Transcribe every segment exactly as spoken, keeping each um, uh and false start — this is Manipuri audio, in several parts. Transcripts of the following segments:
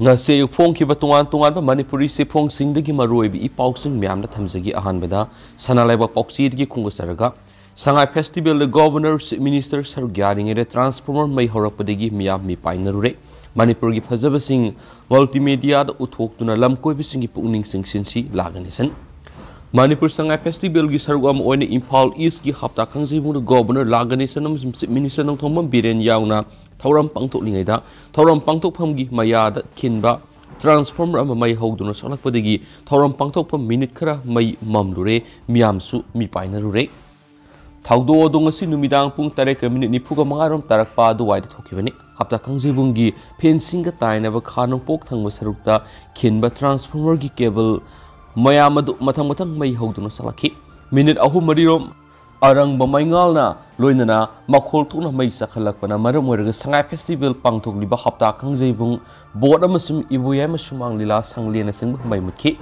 ꯉꯁꯤ ꯑꯌꯨꯛ ꯐꯣꯡꯈꯤꯕ ꯇꯣꯉꯥꯟ ꯇꯣꯉꯥꯟꯕ ꯃꯅꯤꯄꯨꯔꯤ ꯆꯦꯐꯣꯡꯁꯤꯡꯗꯒꯤ ꯃꯔꯨꯑꯣꯏꯕ ꯏ ꯄꯥꯎꯁꯤꯡ ꯃꯌꯥꯝꯗ ꯊꯝꯖꯒꯦ꯫ ꯑꯍꯥꯟꯕꯗ ꯁꯅꯥ ꯂꯩꯕꯥꯛ ꯄꯥꯎꯆꯦꯗꯒꯤ ꯈꯣꯡꯗꯥꯖꯔꯒ, ꯁꯉꯥꯏ ꯐꯦꯁꯇꯤꯚꯦꯜꯗ ꯒꯣꯚꯔꯅꯔ, ꯆꯤꯐ ꯃꯤꯅꯤꯁꯇꯔ ꯁꯔꯨꯛ ꯌꯥꯔꯤꯉꯩꯗ ꯇ꯭ꯔꯥꯟꯁꯐꯣꯔꯃꯔ ꯃꯩ ꯍꯧꯔꯛꯄꯗꯒꯤ ꯃꯤꯌꯥꯝ ꯃꯤꯄꯥꯏꯅꯔꯨꯔꯦ꯫ ꯃꯅꯤꯄꯨꯔꯒꯤ ꯐꯖꯕꯁꯤꯡ ꯃꯜꯇꯤꯃꯦꯗꯤꯌꯥꯗ ꯎꯠꯊꯣꯛꯇꯨꯅ ꯂꯝꯀꯣꯏꯕꯁꯤꯡꯒꯤ ꯄꯨꯛꯅꯤꯡ ꯆꯤꯡꯁꯤꯟꯁꯤ ꯂꯥꯛꯀꯅꯤ ꯁꯟ꯫ ꯃꯅꯤꯄꯨꯔ ꯁꯉꯥꯏ ꯐꯦꯁꯇꯤꯚꯦꯜꯒꯤ ꯁꯔꯨꯛ ꯑꯃ ꯑꯣꯏꯅ ꯏꯝꯐꯥꯜ ꯏꯁꯀꯤ ꯍꯞꯇꯥ ꯀꯥꯡꯖꯩꯕꯨꯡꯗ ꯒꯣꯚꯔꯅꯔ ꯂꯥ ꯒꯅꯦꯁꯟ ꯑꯃꯁꯨꯡ ꯆꯤꯐ ꯃꯤꯅꯤꯁꯇꯔ ꯅꯣꯡꯊꯣꯝꯕꯝ ꯕꯤꯔꯦꯟ ꯌꯥꯎꯅ ꯊꯧꯔꯝ ꯄꯥꯡꯊꯣꯛꯂꯤꯉꯩꯗ, ꯊꯧꯔꯝ ꯄꯥꯡꯊꯣꯛꯐꯝꯒꯤ ꯃꯌꯥꯗ ꯈꯤꯟꯕ ꯇ꯭ꯔꯥꯟꯁꯐꯣꯔꯃꯔ ꯑꯃ ꯃꯩ ꯍꯧꯗꯨꯅ ꯁꯣꯛꯂꯛꯄꯗꯒꯤ ꯊꯧꯔꯝ ꯄꯥꯡꯊꯣꯛꯐꯝ ꯃꯤꯅꯤꯠ ꯈꯔ ꯃꯩ ꯃꯝꯂꯨꯔꯦ, ꯃꯤꯌꯥꯝꯁꯨ ꯃꯤꯄꯥꯏꯅꯔꯨꯔꯦ꯫ ꯊꯧꯗꯣꯛ ꯑꯗꯨ ꯉꯁꯤ ꯅꯨꯃꯤꯗꯥꯡ ꯄꯨꯡ ꯇꯔꯦꯠꯀ ꯃꯤꯅꯤꯠ ꯅꯤꯐꯨꯒ ꯃꯉꯥꯔꯣꯝ ꯇꯥꯔꯛꯄ ꯑꯗꯨꯋꯥꯏꯗ ꯊꯣꯛꯈꯤꯕꯅꯤ꯫ ꯍꯞꯇꯥ ꯀꯥꯡꯖꯩꯕꯨꯡꯒꯤ ꯐꯦꯟꯁꯤꯡꯒ ꯇꯥꯏꯅꯕ ꯈꯥ ꯅꯣꯡꯄꯣꯛ ꯊꯪꯕ ꯁꯔꯨꯛꯇ ꯈꯤꯟꯕ ꯇ꯭ꯔꯥꯟꯁꯐꯣꯔꯃꯔꯒꯤ ꯀꯦꯕꯜ ꯃꯌꯥꯝ ꯑꯗꯨ ꯃꯊꯪ ꯃꯊꯪ ꯃꯩ ꯍꯧꯗꯨꯅ ꯁꯥꯠꯂꯛꯈꯤ꯫ ꯃꯤꯅꯤꯠ ꯑꯍꯨꯝ ꯃꯔꯤꯔꯣꯝ ꯑꯔꯪꯕ ꯃꯩꯉꯥꯜꯅ ꯂꯣꯏꯅꯅ ꯃꯈꯣꯜ ꯊꯣꯛꯅ ꯃꯩ ꯆꯥꯛꯈꯠꯂꯛꯄꯅ ꯃꯔꯝ ꯑꯣꯏꯔꯒ ꯁꯉꯥꯏ ꯐꯦꯁꯇꯤꯚꯦꯜ ꯄꯥꯡꯊꯣꯛꯂꯤꯕ ꯍꯞꯇꯥ ꯀꯥꯡꯖꯩꯕꯨꯡ ꯕꯣꯠ ꯑꯃꯁꯨꯡ ꯏꯕꯣꯌꯥꯏꯃ ꯁꯨꯃꯥꯡ ꯂꯤꯂꯥ ꯁꯪꯂꯦꯟꯅꯆꯤꯡꯕ ꯃꯩ ꯃꯨꯠꯈꯤ꯫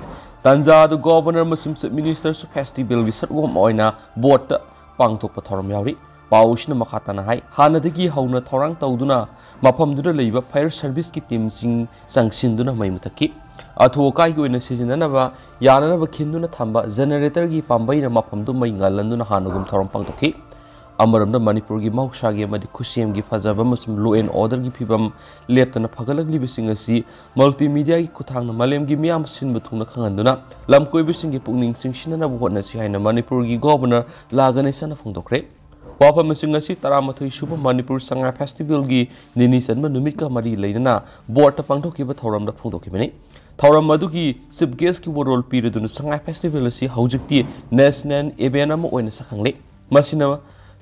ꯇꯥꯟꯖꯥ ꯑꯗꯨ ꯒꯣꯚꯔꯅꯔ ꯑꯃꯁꯨꯡ ꯆꯤꯐ ꯃꯤꯅꯤꯁꯇꯔꯁꯨ ꯐꯦꯁꯇꯤꯚꯦꯜꯒꯤ ꯁꯔꯨꯛ ꯑꯃ ꯑꯣꯏꯅ ꯕꯣꯠꯇ ꯄꯥꯡꯊꯣꯛꯄ ꯊꯧꯔꯝ ꯌꯥꯎꯔꯤ꯫ ꯄꯥꯎ ꯑꯁꯤꯅ ꯃꯈꯥ ꯇꯥꯅ ꯍꯥꯏ, ꯍꯥꯟꯅꯗꯒꯤ ꯍꯧꯅ ꯊꯧꯔꯥꯡ ꯇꯧꯗꯨꯅ ꯃꯐꯝꯗꯨꯗ ꯂꯩꯕ ꯐꯥꯌꯔ ꯁꯔꯚꯤꯁꯀꯤ ꯇꯤꯝꯁꯤꯡ ꯆꯪꯁꯤꯟꯗꯨꯅ ꯃꯩ ꯃꯨꯊꯠꯈꯤ꯫ ꯑꯊꯨ ꯑꯀꯥꯏꯒꯤ ꯑꯣꯏꯅ ꯁꯤꯖꯤꯟꯅꯅꯕ ꯌꯥꯅꯅꯕ ꯈꯤꯟꯗꯨꯅ ꯊꯝꯕ ꯖꯦꯅꯦꯔꯦꯇꯔꯒꯤ ꯄꯥꯝꯕꯩꯅ ꯃꯐꯝꯗꯨ ꯃꯩ ꯉꯥꯜꯍꯟꯗꯨꯅ ꯍꯥꯟꯅꯒꯨꯝ ꯊꯧꯔꯝ ꯄꯥꯡꯊꯣꯛꯈꯤ꯫ ꯑꯃꯔꯣꯝꯗ ꯃꯅꯤꯄꯨꯔꯒꯤ ꯃꯍꯧꯁꯥꯒꯤ ꯑꯃꯗꯤ ꯈꯨꯠꯁꯦꯝꯒꯤ ꯐꯖꯕ ꯑꯃꯁꯨꯡ law and orderꯒꯤ ꯐꯤꯕꯝ ꯂꯦꯞꯇꯅ ꯐꯒꯠꯂꯛꯂꯤꯕꯁꯤꯡ ꯑꯁꯤ ꯃꯜꯇꯤꯃꯤꯗꯤꯌꯥꯒꯤ ꯈꯨꯠꯊꯥꯡꯅ ꯃꯥꯂꯦꯝꯒꯤ ꯃꯤꯌꯥꯝ ꯁꯤꯟꯕ ꯊꯨꯡꯅ ꯈꯪꯍꯟꯗꯨꯅ ꯂꯝꯀꯣꯏꯕꯁꯤꯡꯒꯤ ꯄꯨꯛꯅꯤꯡ ꯆꯤꯡꯁꯤꯟꯅꯅꯕ ꯍꯣꯠꯅꯁꯤ ꯍꯥꯏꯅ ꯃꯅꯤꯄꯨꯔꯒꯤ ꯒꯣꯚꯔꯅꯔ ꯂꯥ ꯒꯅꯦꯁꯟꯅ ꯐꯣꯡꯗꯣꯛꯈ꯭ꯔꯦ꯫ ꯋꯥꯐꯝꯁꯤꯡ ꯑꯁꯤ ꯇꯔꯥꯃꯥꯊꯣꯏ ꯁꯨꯕ ꯃꯅꯤꯄꯨꯔ ꯁꯉꯥꯏ ꯐꯦꯁꯇꯤꯚꯦꯜꯒꯤ ꯅꯤꯅꯤ ꯆꯟꯕ ꯅꯨꯃꯤꯠꯀ ꯃꯔꯤ ꯂꯩꯅꯅ ꯕꯣꯔꯗꯇ ꯄꯥꯡꯊꯣꯛꯈꯤꯕ ꯊꯧꯔꯝꯗ ꯐꯣꯡꯗꯣꯛꯈꯤꯕꯅꯤ꯫ ꯊꯧꯔꯝ ꯑꯗꯨꯒꯤ ꯆꯤꯐ ꯒꯦꯁꯀꯤ ꯋꯥꯔꯣꯜ ꯄꯤꯔꯗꯨꯅ ꯁꯉꯥꯏ ꯐꯦꯁꯇꯤꯚꯦꯜ ꯑꯁꯤ ꯍꯧꯖꯤꯛꯇꯤ ꯅꯦꯁꯅꯦꯜ ꯏꯚꯦꯟ ꯑꯃ ꯑꯣꯏꯅ ꯁꯛꯈꯪꯂꯦ꯫ ꯃꯁꯤꯅ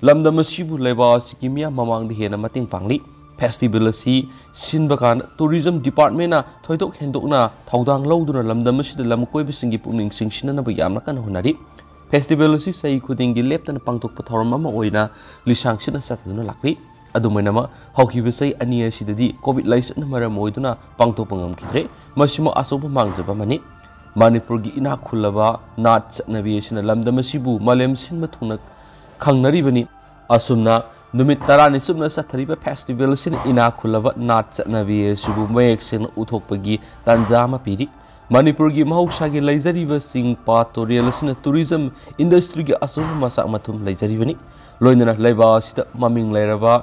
ꯂꯝꯗꯝ ꯑꯁꯤꯕꯨ ꯂꯩꯕꯥꯛ ꯑꯁꯤꯒꯤ ꯃꯤꯌꯥꯝ ꯃꯃꯥꯡꯗ ꯍꯦꯟꯅ ꯃꯇꯦꯡ ꯄꯥꯡꯂꯤ꯫ ꯐꯦꯁꯇꯤꯚꯦꯜ ꯑꯁꯤ ꯁꯤꯟꯕ ꯀꯥꯟꯗ ꯇꯨꯔꯤꯖꯝ ꯗꯤꯄꯥꯔꯠꯃꯦꯟꯅ ꯊꯣꯏꯗꯣꯛ ꯍꯦꯟꯗꯣꯛꯅ ꯊꯧꯗꯥꯡ ꯂꯧꯗꯨꯅ ꯂꯝꯗꯝ ꯑꯁꯤꯗ ꯂꯝ ꯀꯣꯏꯕꯁꯤꯡꯒꯤ ꯄꯨꯛꯅꯤꯡ ꯆꯤꯡꯁꯤꯟꯅꯅꯕ ꯌꯥꯝꯅ ꯀꯟꯅ ꯍꯣꯠꯅꯔꯤ꯫ ꯐꯦꯁꯇꯤꯚꯦꯜ ꯑꯁꯤ ꯆꯍꯤ ꯈꯨꯗꯤꯡꯒꯤ ꯂꯦꯞꯇꯅ ꯄꯥꯡꯊꯣꯛꯄ ꯊꯧꯔꯝ ꯑꯃ ꯑꯣꯏꯅ ꯂꯤꯁꯥꯡꯁꯤꯠꯅ ꯆꯠꯊꯗꯨꯅ ꯂꯥꯛꯂꯤ꯫ ꯑꯗꯨꯝ ꯑꯣꯏꯅꯃꯛ, ꯍꯧꯈꯤꯕ ꯆꯍꯤ ꯑꯅꯤ ꯑꯁꯤꯗꯗꯤ ꯀꯣꯚꯤꯗ ꯂꯥꯏꯆꯠꯅ ꯃꯔꯝ ꯑꯣꯏꯗꯨꯅ ꯄꯥꯡꯊꯣꯛꯄ ꯉꯝꯈꯤꯗ꯭ꯔꯦ꯫ ꯃꯁꯤꯃꯛ ꯑꯆꯧꯕ ꯃꯥꯡꯖꯕ ꯑꯃꯅꯤ꯫ ꯃꯅꯤꯄꯨꯔꯒꯤ ꯏꯅꯥꯛ ꯈꯨꯜꯂꯕ ꯅꯥꯠ ꯆꯠꯅꯕꯤ ꯑꯁꯤꯅ ꯂꯝꯗꯝ ꯑꯁꯤꯕꯨ ꯃꯥꯂꯦꯝ ꯁꯤꯟꯕ ꯊꯨꯡꯅ ꯈꯪꯅꯔꯤꯕꯅꯤ꯫ ꯑꯁꯨꯝꯅ ꯅꯨꯃꯤꯠ ꯇꯔꯥꯅꯤ ꯆꯨꯞꯅ ꯆꯠꯊꯔꯤꯕ ꯐꯦꯁꯇꯤꯚꯦꯜ ꯑꯁꯤꯅ ꯏꯅꯥꯛ ꯈꯨꯜꯂꯕ ꯅꯥꯠ ꯆꯠꯅꯕꯤ ꯑꯁꯤꯕꯨ ꯃꯌꯦꯛ ꯁꯦꯡꯅ ꯎꯠꯊꯣꯛꯄꯒꯤ ꯇꯥꯟꯖꯥ ꯑꯃ ꯄꯤꯔꯤ꯫ ꯃꯅꯤꯄꯨꯔꯒꯤ ꯃꯍꯧꯁꯥꯒꯤ ꯂꯩꯖꯔꯤꯕ ꯆꯤꯡ, ꯄꯥꯠ, ꯇꯨꯔꯦꯜ ꯑꯁꯤꯅ ꯇꯨꯔꯤꯖꯝ ꯏꯟꯗꯁꯇ꯭ꯔꯤꯒꯤ ꯑꯆꯧꯕ ꯃꯆꯥꯛ ꯃꯊꯨꯝ ꯂꯩꯖꯔꯤꯕꯅꯤ꯫ ꯂꯣꯏꯅꯅ ꯂꯩꯕꯥꯛ ꯑꯁꯤꯗ ꯃꯃꯤꯡ ꯂꯩꯔꯕ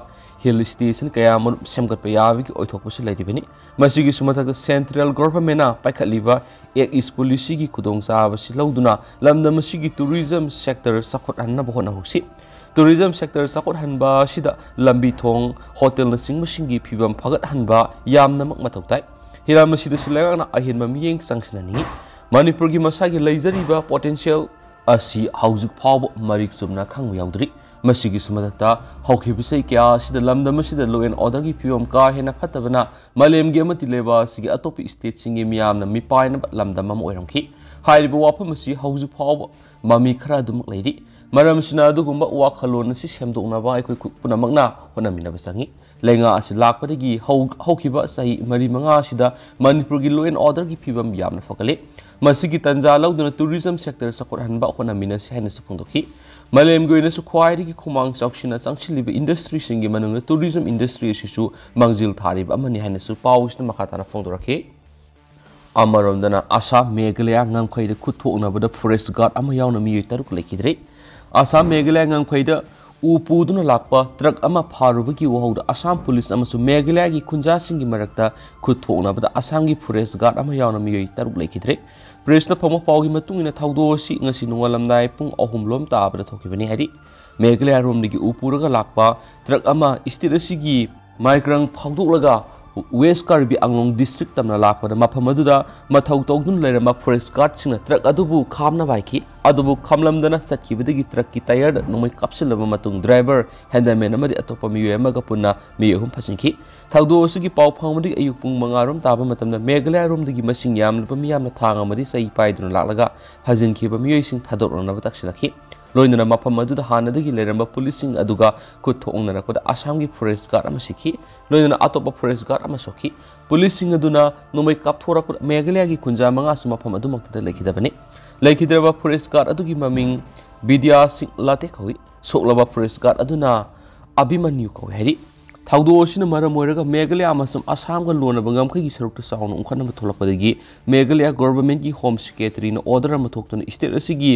ꯍꯤꯜ ꯁ꯭ꯇꯦꯁꯟ ꯀꯌꯥ ꯑꯃꯔꯨꯝ ꯁꯦꯝꯒꯠꯄ ꯌꯥꯕꯒꯤ ꯑꯣꯏꯊꯣꯛꯄꯁꯨ ꯂꯩꯔꯤꯕꯅꯤ꯫ ꯃꯁꯤꯒꯤꯁꯨ ꯃꯊꯛꯇ ꯁꯦꯟꯇ꯭ꯔꯦꯜ ꯒꯣꯚꯔꯟꯃꯦꯟꯠꯅ ꯄꯥꯏꯈꯠꯂꯤꯕ ꯑꯦꯛ ꯏꯁ ꯄꯣꯂꯤꯁꯤꯒꯤ ꯈꯨꯗꯣꯡꯆꯥꯕꯁꯤ ꯂꯧꯗꯨꯅ ꯂꯝꯗꯝ ꯑꯁꯤꯒꯤ ꯇꯨꯔꯤꯖꯝ ꯁꯦꯛꯇꯔ ꯆꯥꯎꯈꯠꯍꯟꯅꯕ ꯍꯣꯠꯅꯍꯧꯁꯤ꯫ ꯇꯨꯔꯤꯖꯝ ꯁꯦꯛꯇꯔ ꯆꯥꯎꯈꯠꯍꯟꯕ ꯑꯁꯤꯗ ꯂꯝꯕꯤ ꯊꯣꯡ, ꯍꯣꯇꯦꯜꯅꯆꯤꯡꯕꯁꯤꯡꯒꯤ ꯐꯤꯕꯝ ꯐꯒꯠꯍꯟꯕ ꯌꯥꯝꯅꯃꯛ ꯃꯊꯧ ꯇꯥꯏ꯫ ꯍꯤꯔꯝ ꯑꯁꯤꯗꯁꯨ ꯂꯩꯉꯥꯛꯅ ꯑꯍꯦꯟꯕ ꯃꯤꯠꯌꯦꯡ ꯆꯪꯁꯤꯟꯍꯟꯅꯤꯡꯏ꯫ ꯃꯅꯤꯄꯨꯔꯒꯤ ꯃꯁꯥꯒꯤ ꯂꯩꯖꯔꯤꯕ ꯄꯣꯇꯦꯟꯁꯤꯌꯦꯜ ꯑꯁꯤ ꯍꯧꯖꯤꯛ ꯐꯥꯎꯕ ꯃꯔꯤꯛ ꯆꯨꯝꯅ ꯈꯪꯕ ꯌꯥꯎꯗ꯭ꯔꯤ꯫ ꯃꯁꯤꯒꯤꯁꯨ ꯃꯊꯛꯇ ꯍꯧꯈꯤꯕ ꯆꯍꯤ ꯀꯌꯥ ꯑꯁꯤꯗ ꯂꯝꯗꯝ ꯑꯁꯤꯗ ꯂꯣ ꯑꯦꯟ ꯑꯣꯔꯗꯔꯒꯤ ꯐꯤꯕꯝ ꯀꯥ ꯍꯦꯟꯅ ꯐꯠꯇꯕꯅ ꯃꯥꯂꯦꯝꯒꯤ ꯑꯃꯗꯤ ꯂꯩꯕꯥꯛ ꯑꯁꯤꯒꯤ ꯑꯇꯣꯞꯄ ꯁ꯭ꯇꯦꯠꯁꯤꯡꯒꯤ ꯃꯤꯌꯥꯝꯅ ꯃꯤꯄꯥꯏꯅꯕ ꯂꯝꯗꯝ ꯑꯃ ꯑꯣꯏꯔꯝꯈꯤ꯫ ꯍꯥꯏꯔꯤꯕ ꯋꯥꯐꯝ ꯑꯁꯤ ꯍꯧꯖꯤꯛ ꯐꯥꯎꯕ ꯃꯃꯤ ꯈꯔ ꯑꯗꯨꯃꯛ ꯂꯩꯔꯤ꯫ ꯃꯔꯝ ꯑꯁꯤꯅ ꯑꯗꯨꯒꯨꯝꯕ ꯋꯥꯈꯜꯂꯣꯟ ꯑꯁꯤ ꯁꯦꯝꯗꯣꯛꯅꯕ ꯑꯩꯈꯣꯏ ꯈꯨ-, ꯄꯨꯝꯅꯃꯛꯅ ꯍꯣꯠꯅꯃꯤꯟꯅꯕ ꯆꯪꯏ꯫ ꯂꯩꯉꯥꯛ ꯑꯁꯤ ꯂꯥꯛꯄꯗꯒꯤ ꯍꯧ-, ꯍꯧꯈꯤꯕ ꯆꯍꯤ ꯃꯔꯤ ꯃꯉꯥ ꯑꯁꯤꯗ ꯃꯅꯤꯄꯨꯔꯒꯤ ꯂꯣ ꯑꯦꯟ ꯑꯣꯔꯗꯔꯒꯤ ꯐꯤꯕꯝ ꯌꯥꯝꯅ ꯐꯒꯠꯂꯦ꯫ ꯃꯁꯤꯒꯤ ꯇꯥꯟꯖꯥ ꯂꯧꯗꯨꯅ ꯇꯨꯔꯤꯖꯝ ꯁꯦꯛꯇꯔ ꯆꯥꯎꯈꯠꯍꯟꯕ ꯍꯣꯠꯅꯃꯤꯟꯅꯁꯤ ꯍꯥꯏꯅꯁꯨ ꯐꯣꯡꯗꯣꯛꯈꯤ꯫ ꯃꯥꯂꯦꯝꯒꯤ ꯑꯣꯏꯅꯁꯨ ꯈ꯭ꯋꯥꯏꯗꯒꯤ ꯈꯨꯃꯥꯡ ꯆꯥꯎꯁꯤꯟꯅ ꯆꯪꯁꯤꯜꯂꯤꯕ ꯏꯟꯗꯁꯇ꯭ꯔꯤꯁꯤꯡꯒꯤ ꯃꯅꯨꯡꯗ ꯇꯨꯔꯤꯖꯝ ꯏꯟꯗꯁꯇ꯭ꯔꯤ ꯑꯁꯤꯁꯨ ꯃꯥꯡꯖꯤꯜ ꯊꯥꯔꯤꯕ ꯑꯃꯅꯤ ꯍꯥꯏꯅꯁꯨ ꯄꯥꯎ ꯑꯁꯤꯅ ꯃꯈꯥ ꯇꯥꯅ ꯐꯣꯡꯗꯣꯔꯛꯈꯤ꯫ ꯑꯃꯔꯣꯝꯗꯅ ꯑꯁꯥꯝ ꯃꯦꯘꯥꯂꯌꯥ ꯉꯝꯈꯩꯗ ꯈꯨꯠ ꯊꯣꯛꯅꯕꯗ ꯐꯣꯔꯦꯁ꯭ꯠ ꯒꯥꯔꯗ ꯑꯃ ꯌꯥꯎꯅ ꯃꯤꯑꯣꯏ ꯇꯔꯨꯛ ꯂꯩꯈꯤꯗ꯭ꯔꯦ꯫ ꯑꯁꯥꯝ ꯃꯦꯘꯥꯂꯌꯥ ꯉꯝꯈꯩꯗ ꯎ ꯄꯨꯗꯨꯅ ꯂꯥꯛꯄ ꯇ꯭ꯔꯛ ꯑꯃ ꯐꯥꯔꯨꯕꯒꯤ ꯋꯥꯍꯧꯗ ꯑꯁꯥꯝ ꯄꯨꯂꯤꯁ ꯑꯃꯁꯨꯡ ꯃꯦꯘꯥꯂꯌꯥꯒꯤ ꯈꯨꯟꯖꯥꯁꯤꯡꯒꯤ ꯃꯔꯛꯇ ꯈꯨꯠ ꯊꯣꯛꯅꯕꯗ ꯑꯁꯥꯝꯒꯤ ꯐꯣꯔꯦꯁ꯭ꯠ ꯒꯥꯔꯗ ꯑꯃ ꯌꯥꯎꯅ ꯃꯤꯑꯣꯏ ꯇꯔꯨꯛ ꯂꯩꯈꯤꯗ꯭ꯔꯦ꯫ ꯄ꯭ꯔꯦꯁꯅ ꯐꯪꯕ ꯄꯥꯎꯒꯤ ꯃꯇꯨꯡ ꯏꯟꯅ ꯊꯧꯗꯣꯛ ꯑꯁꯤ ꯉꯁꯤ ꯅꯣꯡꯉꯥꯜꯂꯝꯗꯥꯏ ꯄꯨꯡ ꯑꯍꯨꯝ ꯂꯣꯝ ꯇꯥꯕꯗ ꯊꯣꯛꯈꯤꯕꯅꯤ ꯍꯥꯏꯔꯤ꯫ ꯃꯦꯘꯥꯂꯌꯥꯔꯣꯝꯗꯒꯤ ꯎ ꯄꯨꯔꯒ ꯂꯥꯛꯄ ꯇ꯭ꯔꯛ ꯑꯃ ꯁ꯭ꯇꯦꯠ ꯑꯁꯤꯒꯤ ꯃꯥꯏꯀ꯭ꯔꯪ ꯐꯥꯎꯗꯣꯛꯂꯒ ꯋꯦꯁ꯭ꯠ ꯀꯥꯔꯕꯤ ꯑꯪꯂꯣꯡ ꯗꯤꯁꯇ꯭ꯔꯤꯛ ꯇꯝꯅ ꯂꯥꯛꯄꯗ ꯃꯐꯝ ꯑꯗꯨꯗ ꯃꯊꯧ ꯇꯧꯗꯨꯅ ꯂꯩꯔꯝꯕ ꯐꯣꯔꯦꯁ꯭ꯠ ꯒꯥꯔꯗꯁꯤꯡꯅ ꯇ꯭ꯔꯛ ꯑꯗꯨꯕꯨ ꯈꯥꯝꯅꯕ ꯍꯥꯏꯈꯤ꯫ ꯑꯗꯨꯕꯨ ꯈꯥꯝꯂꯝꯗꯅ ꯆꯠꯈꯤꯕꯗꯒꯤ ꯇ꯭ꯔꯛꯀꯤ ꯇꯥꯌꯔꯗ ꯅꯣꯡꯃꯩ ꯀꯥꯞꯁꯤꯜꯂꯕ ꯃꯇꯨꯡ ꯗ꯭ꯔꯥꯏꯚꯔ, ꯍꯦꯟꯗꯜꯃꯦꯟ ꯑꯃꯗꯤ ꯑꯇꯣꯞꯄ ꯃꯤꯑꯣꯏ ꯑꯃꯒ ꯄꯨꯟꯅ ꯃꯤꯑꯣꯏ ꯑꯍꯨꯝ ꯐꯥꯖꯤꯟꯈꯤ꯫ ꯊꯧꯗꯣꯛ ꯑꯁꯤꯒꯤ ꯄꯥꯎ ꯐꯪꯕꯗꯒꯤ ꯑꯌꯨꯛ ꯄꯨꯡ ꯃꯉꯥ ꯔꯣꯝ ꯇꯥꯕ ꯃꯇꯝꯗ ꯃꯦꯘꯥꯂꯌꯥꯔꯣꯝꯗꯒꯤ ꯃꯁꯤꯡ ꯌꯥꯝꯂꯕ ꯃꯤꯌꯥꯝꯅ ꯊꯥꯡ ꯑꯃꯗꯤ ꯆꯩ ꯄꯥꯏꯗꯨꯅ ꯂꯥꯛꯂꯒ ꯐꯥꯖꯤꯟꯈꯤꯕ ꯃꯤꯑꯣꯏꯁꯤꯡ ꯊꯥꯗꯣꯛꯅꯅꯕ ꯇꯛꯁꯤꯜꯂꯛꯈꯤ꯫ ꯂꯣꯏꯅꯅ ꯃꯐꯝ ꯑꯗꯨꯗ ꯍꯥꯟꯅꯗꯒꯤ ꯂꯩꯔꯝꯕ ꯄꯨꯂꯤꯁꯁꯤꯡ ꯑꯗꯨꯒ ꯈꯨꯠ ꯊꯣꯛꯅꯔꯛꯄꯗ ꯑꯁꯥꯝꯒꯤ ꯐꯣꯔꯦꯁ꯭ꯠ ꯒꯥꯔꯗ ꯑꯃ ꯁꯤꯈꯤ꯫ ꯂꯣꯏꯅꯅ ꯑꯇꯣꯞꯄ ꯐꯣꯔꯦꯁ꯭ꯠ ꯒꯥꯔꯗ ꯑꯃ ꯁꯣꯛꯈꯤ꯫ ꯄꯨꯂꯤꯁꯁꯤꯡ ꯑꯗꯨꯅ ꯅꯣꯡꯃꯩ ꯀꯥꯞꯊꯣꯔꯛꯄꯗ ꯃꯦꯘꯥꯂꯌꯥꯒꯤ ꯈꯨꯟꯖꯥ ꯃꯉꯥꯁꯨ ꯃꯐꯝ ꯑꯗꯨꯃꯛꯇꯗ ꯂꯩꯈꯤꯗꯕꯅꯤ꯫ ꯂꯩꯈꯤꯗ꯭ꯔꯕ ꯐꯣꯔꯦꯁ꯭ꯠ ꯒꯥꯔꯗ ꯑꯗꯨꯒꯤ ꯃꯃꯤꯡ ꯕꯤꯗ꯭ꯌꯥ ꯁꯤꯡ ꯂꯥꯇꯦꯛ ꯀꯧꯏ꯫ ꯁꯣꯛꯂꯕ ꯐꯣꯔꯦꯁ꯭ꯠ ꯒꯥꯔꯗ ꯑꯗꯨꯅ ꯑꯚꯤꯃꯟꯌꯨ ꯀꯧꯏ ꯍꯥꯏꯔꯤ꯫ ꯊꯧꯗꯣꯛ ꯑꯁꯤꯅ ꯃꯔꯝ ꯑꯣꯏꯔꯒ ꯃꯦꯘꯥꯂꯌꯥ ꯑꯃꯁꯨꯡ ꯑꯁꯥꯝꯒ ꯂꯣꯟꯅꯕ ꯉꯝꯈꯩꯒꯤ ꯁꯔꯨꯛꯇ ꯆꯥꯎꯅ ꯎꯪꯈꯠꯅꯕ ꯊꯣꯛꯂꯛꯄꯗꯒꯤ ꯃꯦꯘꯥꯂꯌꯥ ꯒꯣꯚꯔꯟꯃꯦꯟꯠꯀꯤ ꯍꯣꯝ ꯁꯦꯀ꯭ꯔꯦꯇꯔꯤꯅ ꯑꯣꯔꯗꯔ ꯑꯃ ꯊꯣꯛꯇꯨꯅ ꯁ꯭ꯇꯦꯠ ꯑꯁꯤꯒꯤ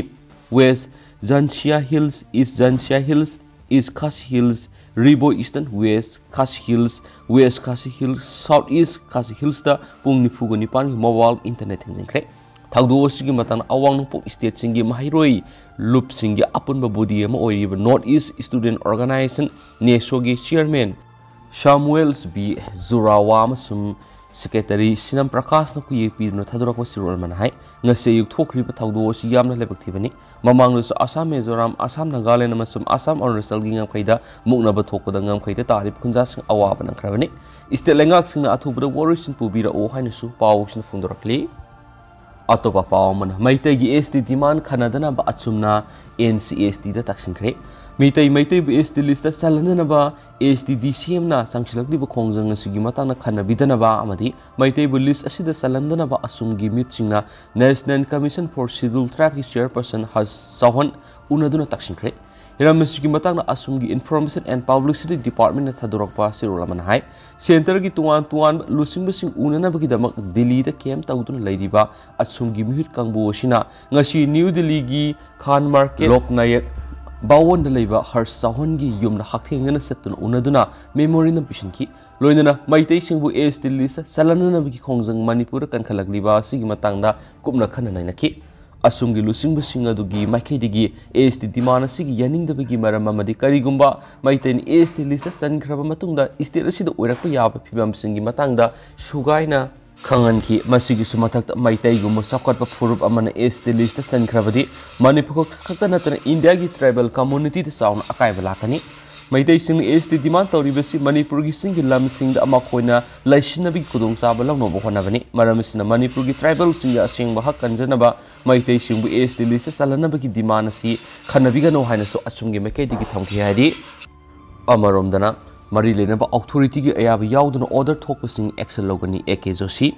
ꯋꯦꯁ ꯖꯥꯟꯁꯤꯌꯥ ꯍꯤꯜꯁ, ꯏꯁ ꯖꯥꯟꯁꯤꯌꯥ ꯍꯤꯜꯁ, ꯏꯁ ꯈꯥꯁꯤ ꯍꯤꯜꯁ, ꯔꯤꯕꯣꯏ ꯏꯁꯇꯔꯟ ꯋꯦꯁ ꯈꯥꯁꯤ ꯍꯤꯜꯁ, ꯋꯦꯁ ꯈꯥꯁꯤ ꯍꯤꯜꯁ, ꯁꯥꯎꯠ ꯏꯁ ꯈꯥꯁꯤ ꯍꯤꯜꯁꯇ ꯄꯨꯡ ꯅꯤꯐꯨꯒ ꯅꯤꯄꯥꯟꯒꯤ ꯃꯣꯕꯥꯏꯜ ꯏꯟꯇꯔꯅꯦꯠ ꯊꯤꯡꯖꯤꯟꯈ꯭ꯔꯦ꯫ ꯊꯧꯗꯣꯛ ꯑꯁꯤꯒꯤ ꯃꯇꯥꯡꯗ ꯑꯋꯥꯡ ꯅꯣꯡꯄꯣꯛ ꯁ꯭ꯇꯦꯠꯁꯤꯡꯒꯤ ꯃꯍꯩꯔꯣꯏ ꯂꯨꯞꯁꯤꯡꯒꯤ ꯑꯄꯨꯟꯕ ꯕꯣꯗꯤ ꯑꯃ ꯑꯣꯏꯔꯤꯕ ꯅꯣꯔꯠ ꯏꯁ ꯁ꯭ꯇꯨꯗꯦꯟꯠ ꯑꯣꯔꯒꯅꯥꯏꯖꯦꯁꯟ, ꯅꯦꯁꯣꯒꯤ ꯆꯤꯌꯔꯃꯦꯟ ꯁꯥꯃꯨꯑꯦꯜꯁ ꯕꯤ ꯖꯨꯔꯥꯋꯥ ꯑꯃꯁꯨꯡ ꯁꯦꯀ꯭ꯔꯦꯇꯔꯤ ꯁꯤꯅꯝ ꯄ꯭ꯔꯀꯥꯁꯅ ꯈꯨꯌꯦꯛ ꯄꯤꯗꯨꯅ ꯊꯥꯗꯣꯔꯛꯄ ꯆꯦꯔꯣꯜ ꯑꯃꯅ ꯍꯥꯏ, ꯉꯁꯤ ꯑꯌꯨꯛ ꯊꯣꯛꯈ꯭ꯔꯤꯕ ꯊꯧꯗꯣꯛ ꯑꯁꯤ ꯌꯥꯝꯅ ꯂꯥꯏꯕꯛ ꯊꯤꯕꯅꯤ꯫ ꯃꯃꯥꯡꯗꯁꯨ ꯑꯁꯥꯝ, ꯃꯤꯖꯣꯔꯥꯝ, ꯑꯁꯥꯝ, ꯅꯥꯒꯥꯂꯦꯟ ꯑꯃꯁꯨꯡ ꯑꯁꯥꯝ, ꯑꯔꯨꯅꯥꯆꯜꯒꯤ ꯉꯝꯈꯩꯗ ꯃꯨꯛꯅꯕ ꯊꯣꯛꯄꯗ ꯉꯝꯈꯩꯗ ꯇꯥꯔꯤꯕ ꯈꯨꯟꯖꯥꯁꯤꯡ ꯑꯋꯥꯕ ꯅꯪꯈ꯭ꯔꯕꯅꯤ꯫ ꯁ꯭ꯇꯦꯠ ꯂꯩꯉꯥꯛꯁꯤꯡꯅ ꯑꯊꯨꯕꯗ ꯋꯥꯔꯣꯏꯁꯤꯟ ꯄꯨꯕꯤꯔꯛꯎ ꯍꯥꯏꯅꯁꯨ ꯄꯥꯎꯁꯤꯅ ꯐꯣꯡꯗꯣꯔꯛꯂꯤ꯫ ꯑꯇꯣꯞꯄ ꯄꯥꯎ ꯑꯃꯅ, ꯃꯩꯇꯩꯒꯤ ꯑꯦꯁ ꯇꯤ ꯗꯤꯃꯥꯟ ꯈꯟꯅꯗꯅꯕ ꯑꯆꯨꯝꯅ ꯑꯦꯟ ꯁꯤ ꯑꯦꯁ ꯇꯤꯗ ꯇꯛꯁꯤꯟꯈ꯭ꯔꯦ꯫ ꯃꯤꯇꯩ, ꯃꯩꯇꯩꯕꯨ ꯑꯦꯁ ꯇꯤ ꯂꯤꯁꯇ ꯆꯜꯍꯟꯅꯅꯕ ꯑꯦꯁ ꯇꯤ ꯗꯤ ꯁꯤ ꯑꯦꯝꯅ ꯆꯪꯁꯤꯜꯂꯛꯂꯤꯕ ꯈꯣꯡꯖꯪ ꯑꯁꯤꯒꯤ ꯃꯇꯥꯡꯗ ꯈꯟꯅꯕꯤꯗꯅꯕ ꯑꯃꯗꯤ ꯃꯩꯇꯩꯕꯨ ꯂꯤꯁ ꯑꯁꯤꯗ ꯆꯜꯍꯟꯗꯅꯕ ꯑꯁꯣꯝꯒꯤ ꯃꯤꯍꯨꯠꯁꯤꯡꯅ National Commission for Scheduled Tribeꯀꯤ ꯆꯤꯌꯔꯄꯔꯁꯟ ꯍꯔꯁ ꯆꯧꯍꯟ ꯎꯅꯗꯨꯅ ꯇꯛꯁꯤꯟꯈ꯭ꯔꯦ꯫ ꯍꯤꯔꯝ ꯑꯁꯤꯒꯤ ꯃꯇꯥꯡꯗ ꯑꯁꯣꯝꯒꯤ Information and Publicity Departmentꯅ ꯊꯥꯗꯣꯔꯛꯄ ꯆꯦꯔꯣꯜ ꯑꯃꯅ ꯍꯥꯏ, ꯁꯦꯟꯇꯔꯒꯤ ꯇꯣꯉꯥꯟ ꯇꯣꯉꯥꯟꯕ ꯂꯨꯆꯤꯡꯕꯁꯤꯡ ꯎꯅꯅꯕꯒꯤꯗꯃꯛ ꯗꯤꯜꯂꯤꯗ ꯀꯦꯝꯞ ꯇꯧꯗꯨꯅ ꯂꯩꯔꯤꯕ ꯑꯁꯣꯝꯒꯤ ꯃꯤꯍꯨꯠ ꯀꯥꯡꯕꯨ ꯑꯁꯤꯅ ꯉꯁꯤ ꯅ꯭ꯌꯨ ꯗꯤꯜꯂꯤꯒꯤ ꯈꯥꯟ ꯃꯥꯔꯀꯦꯠ ꯂꯣꯛ ꯅꯥꯌꯛ ꯚꯋꯟꯗ ꯂꯩꯕ ꯍꯔꯁ ꯆꯧꯍꯟꯒꯤ ꯌꯨꯝꯗ ꯍꯛꯊꯦꯡꯅꯅ ꯆꯠꯇꯨꯅ ꯎꯅꯗꯨꯅ ꯃꯦꯃꯣꯔꯦꯟꯗꯝ ꯄꯤꯁꯤꯟꯈꯤ꯫ ꯂꯣꯏꯅꯅ ꯃꯩꯇꯩꯁꯤꯡꯕꯨ ꯑꯦꯁ ꯇꯤ ꯂꯤꯁꯇ ꯆꯜꯍꯟꯅꯅꯕꯒꯤ ꯈꯣꯡꯖꯪ ꯃꯅꯤꯄꯨꯔꯗ ꯀꯟꯈꯠꯂꯛꯂꯤꯕ ꯑꯁꯤꯒꯤ ꯃꯇꯥꯡꯗ ꯀꯨꯞꯅ ꯈꯟꯅ ꯅꯩꯅꯈꯤ꯫ ꯑꯁꯣꯝꯒꯤ ꯂꯨꯆꯤꯡꯕꯁꯤꯡ ꯑꯗꯨꯒꯤ ꯃꯥꯏꯀꯩꯗꯒꯤ ꯑꯦꯁ ꯇꯤ ꯗꯤꯃꯥꯟ ꯑꯁꯤꯒꯤ ꯌꯥꯅꯤꯡꯗꯕꯒꯤ ꯃꯔꯝ ꯑꯃꯗꯤ ꯀꯔꯤꯒꯨꯝꯕ ꯃꯩꯇꯩꯅ ꯑꯦꯁ ꯇꯤ ꯂꯤꯁꯇ ꯆꯟꯈ꯭ꯔꯕ ꯃꯇꯨꯡꯗ ꯁ꯭ꯇꯦꯠ ꯑꯁꯤꯗ ꯑꯣꯏꯔꯛꯄ ꯌꯥꯕ ꯐꯤꯕꯝꯁꯤꯡꯒꯤ ꯃꯇꯥꯡꯗ ꯁꯨꯒꯥꯏꯅ ꯈꯪꯍꯟꯈꯤ꯫ ꯃꯁꯤꯒꯤꯁꯨ ꯃꯊꯛꯇ, ꯃꯩꯇꯩꯒꯨꯝꯕ ꯆꯥꯎꯈꯠꯄ ꯐꯨꯔꯨꯞ ꯑꯃꯅ ꯑꯦꯁ ꯇꯤ ꯂꯤꯁꯇ ꯆꯟꯈ꯭ꯔꯕꯗꯤ ꯃꯅꯤꯄꯨꯔ ꯈꯛꯇ ꯅꯠꯇꯅ ꯏꯟꯗꯤꯌꯥꯒꯤ ꯇ꯭ꯔꯥꯏꯕꯦꯜ ꯀꯝꯃꯨꯅꯤꯇꯤꯗ ꯆꯥꯎꯅ ꯑꯀꯥꯏꯕ ꯂꯥꯛꯀꯅꯤ꯫ ꯃꯩꯇꯩꯁꯤꯡꯅ ꯑꯦꯁ ꯇꯤ ꯗꯤꯃꯥꯟ ꯇꯧꯔꯤꯕꯁꯤ ꯃꯅꯤꯄꯨꯔꯒꯤ ꯆꯤꯡꯒꯤ ꯂꯝꯁꯤꯡꯗ ꯃꯈꯣꯏꯅ ꯂꯩꯁꯤꯟꯅꯕꯒꯤ ꯈꯨꯗꯣꯡꯆꯥꯕ ꯂꯧꯅꯕ ꯍꯣꯠꯅꯕꯅꯤ꯫ ꯃꯔꯝ ꯑꯁꯤꯅ ꯃꯅꯤꯄꯨꯔꯒꯤ ꯇ꯭ꯔꯥꯏꯕꯦꯜꯁꯤꯡꯒꯤ ꯑꯁꯦꯡꯕ ꯍꯛ ꯀꯟꯖꯅꯕ ꯃꯩꯇꯩꯁꯤꯡꯕꯨ ꯑꯦꯁ ꯇꯤ ꯂꯤꯁꯇ ꯆꯜꯍꯟꯅꯕꯒꯤ ꯗꯤꯃꯥꯟ ꯑꯁꯤ ꯈꯟꯅꯕꯤꯒꯅꯨ ꯍꯥꯏꯅꯁꯨ ꯑꯁꯣꯝꯒꯤ ꯃꯥꯏꯀꯩꯗꯒꯤ ꯊꯝꯈꯤ ꯍꯥꯏꯔꯤ꯫ ꯑꯃꯔꯣꯝꯗꯅ, ꯃꯔꯤ ꯂꯩꯅꯕ ꯑꯣꯊꯣꯔꯤꯇꯤꯒꯤ ꯑꯌꯥꯕ ꯌꯥꯎꯗꯅ ꯑꯣꯔꯗꯔ ꯊꯣꯛꯄꯁꯤꯡ ꯑꯦꯛꯁꯟ ꯂꯧꯒꯅꯤ, ꯑꯦ ꯀꯦ ꯖꯣꯁꯤ꯫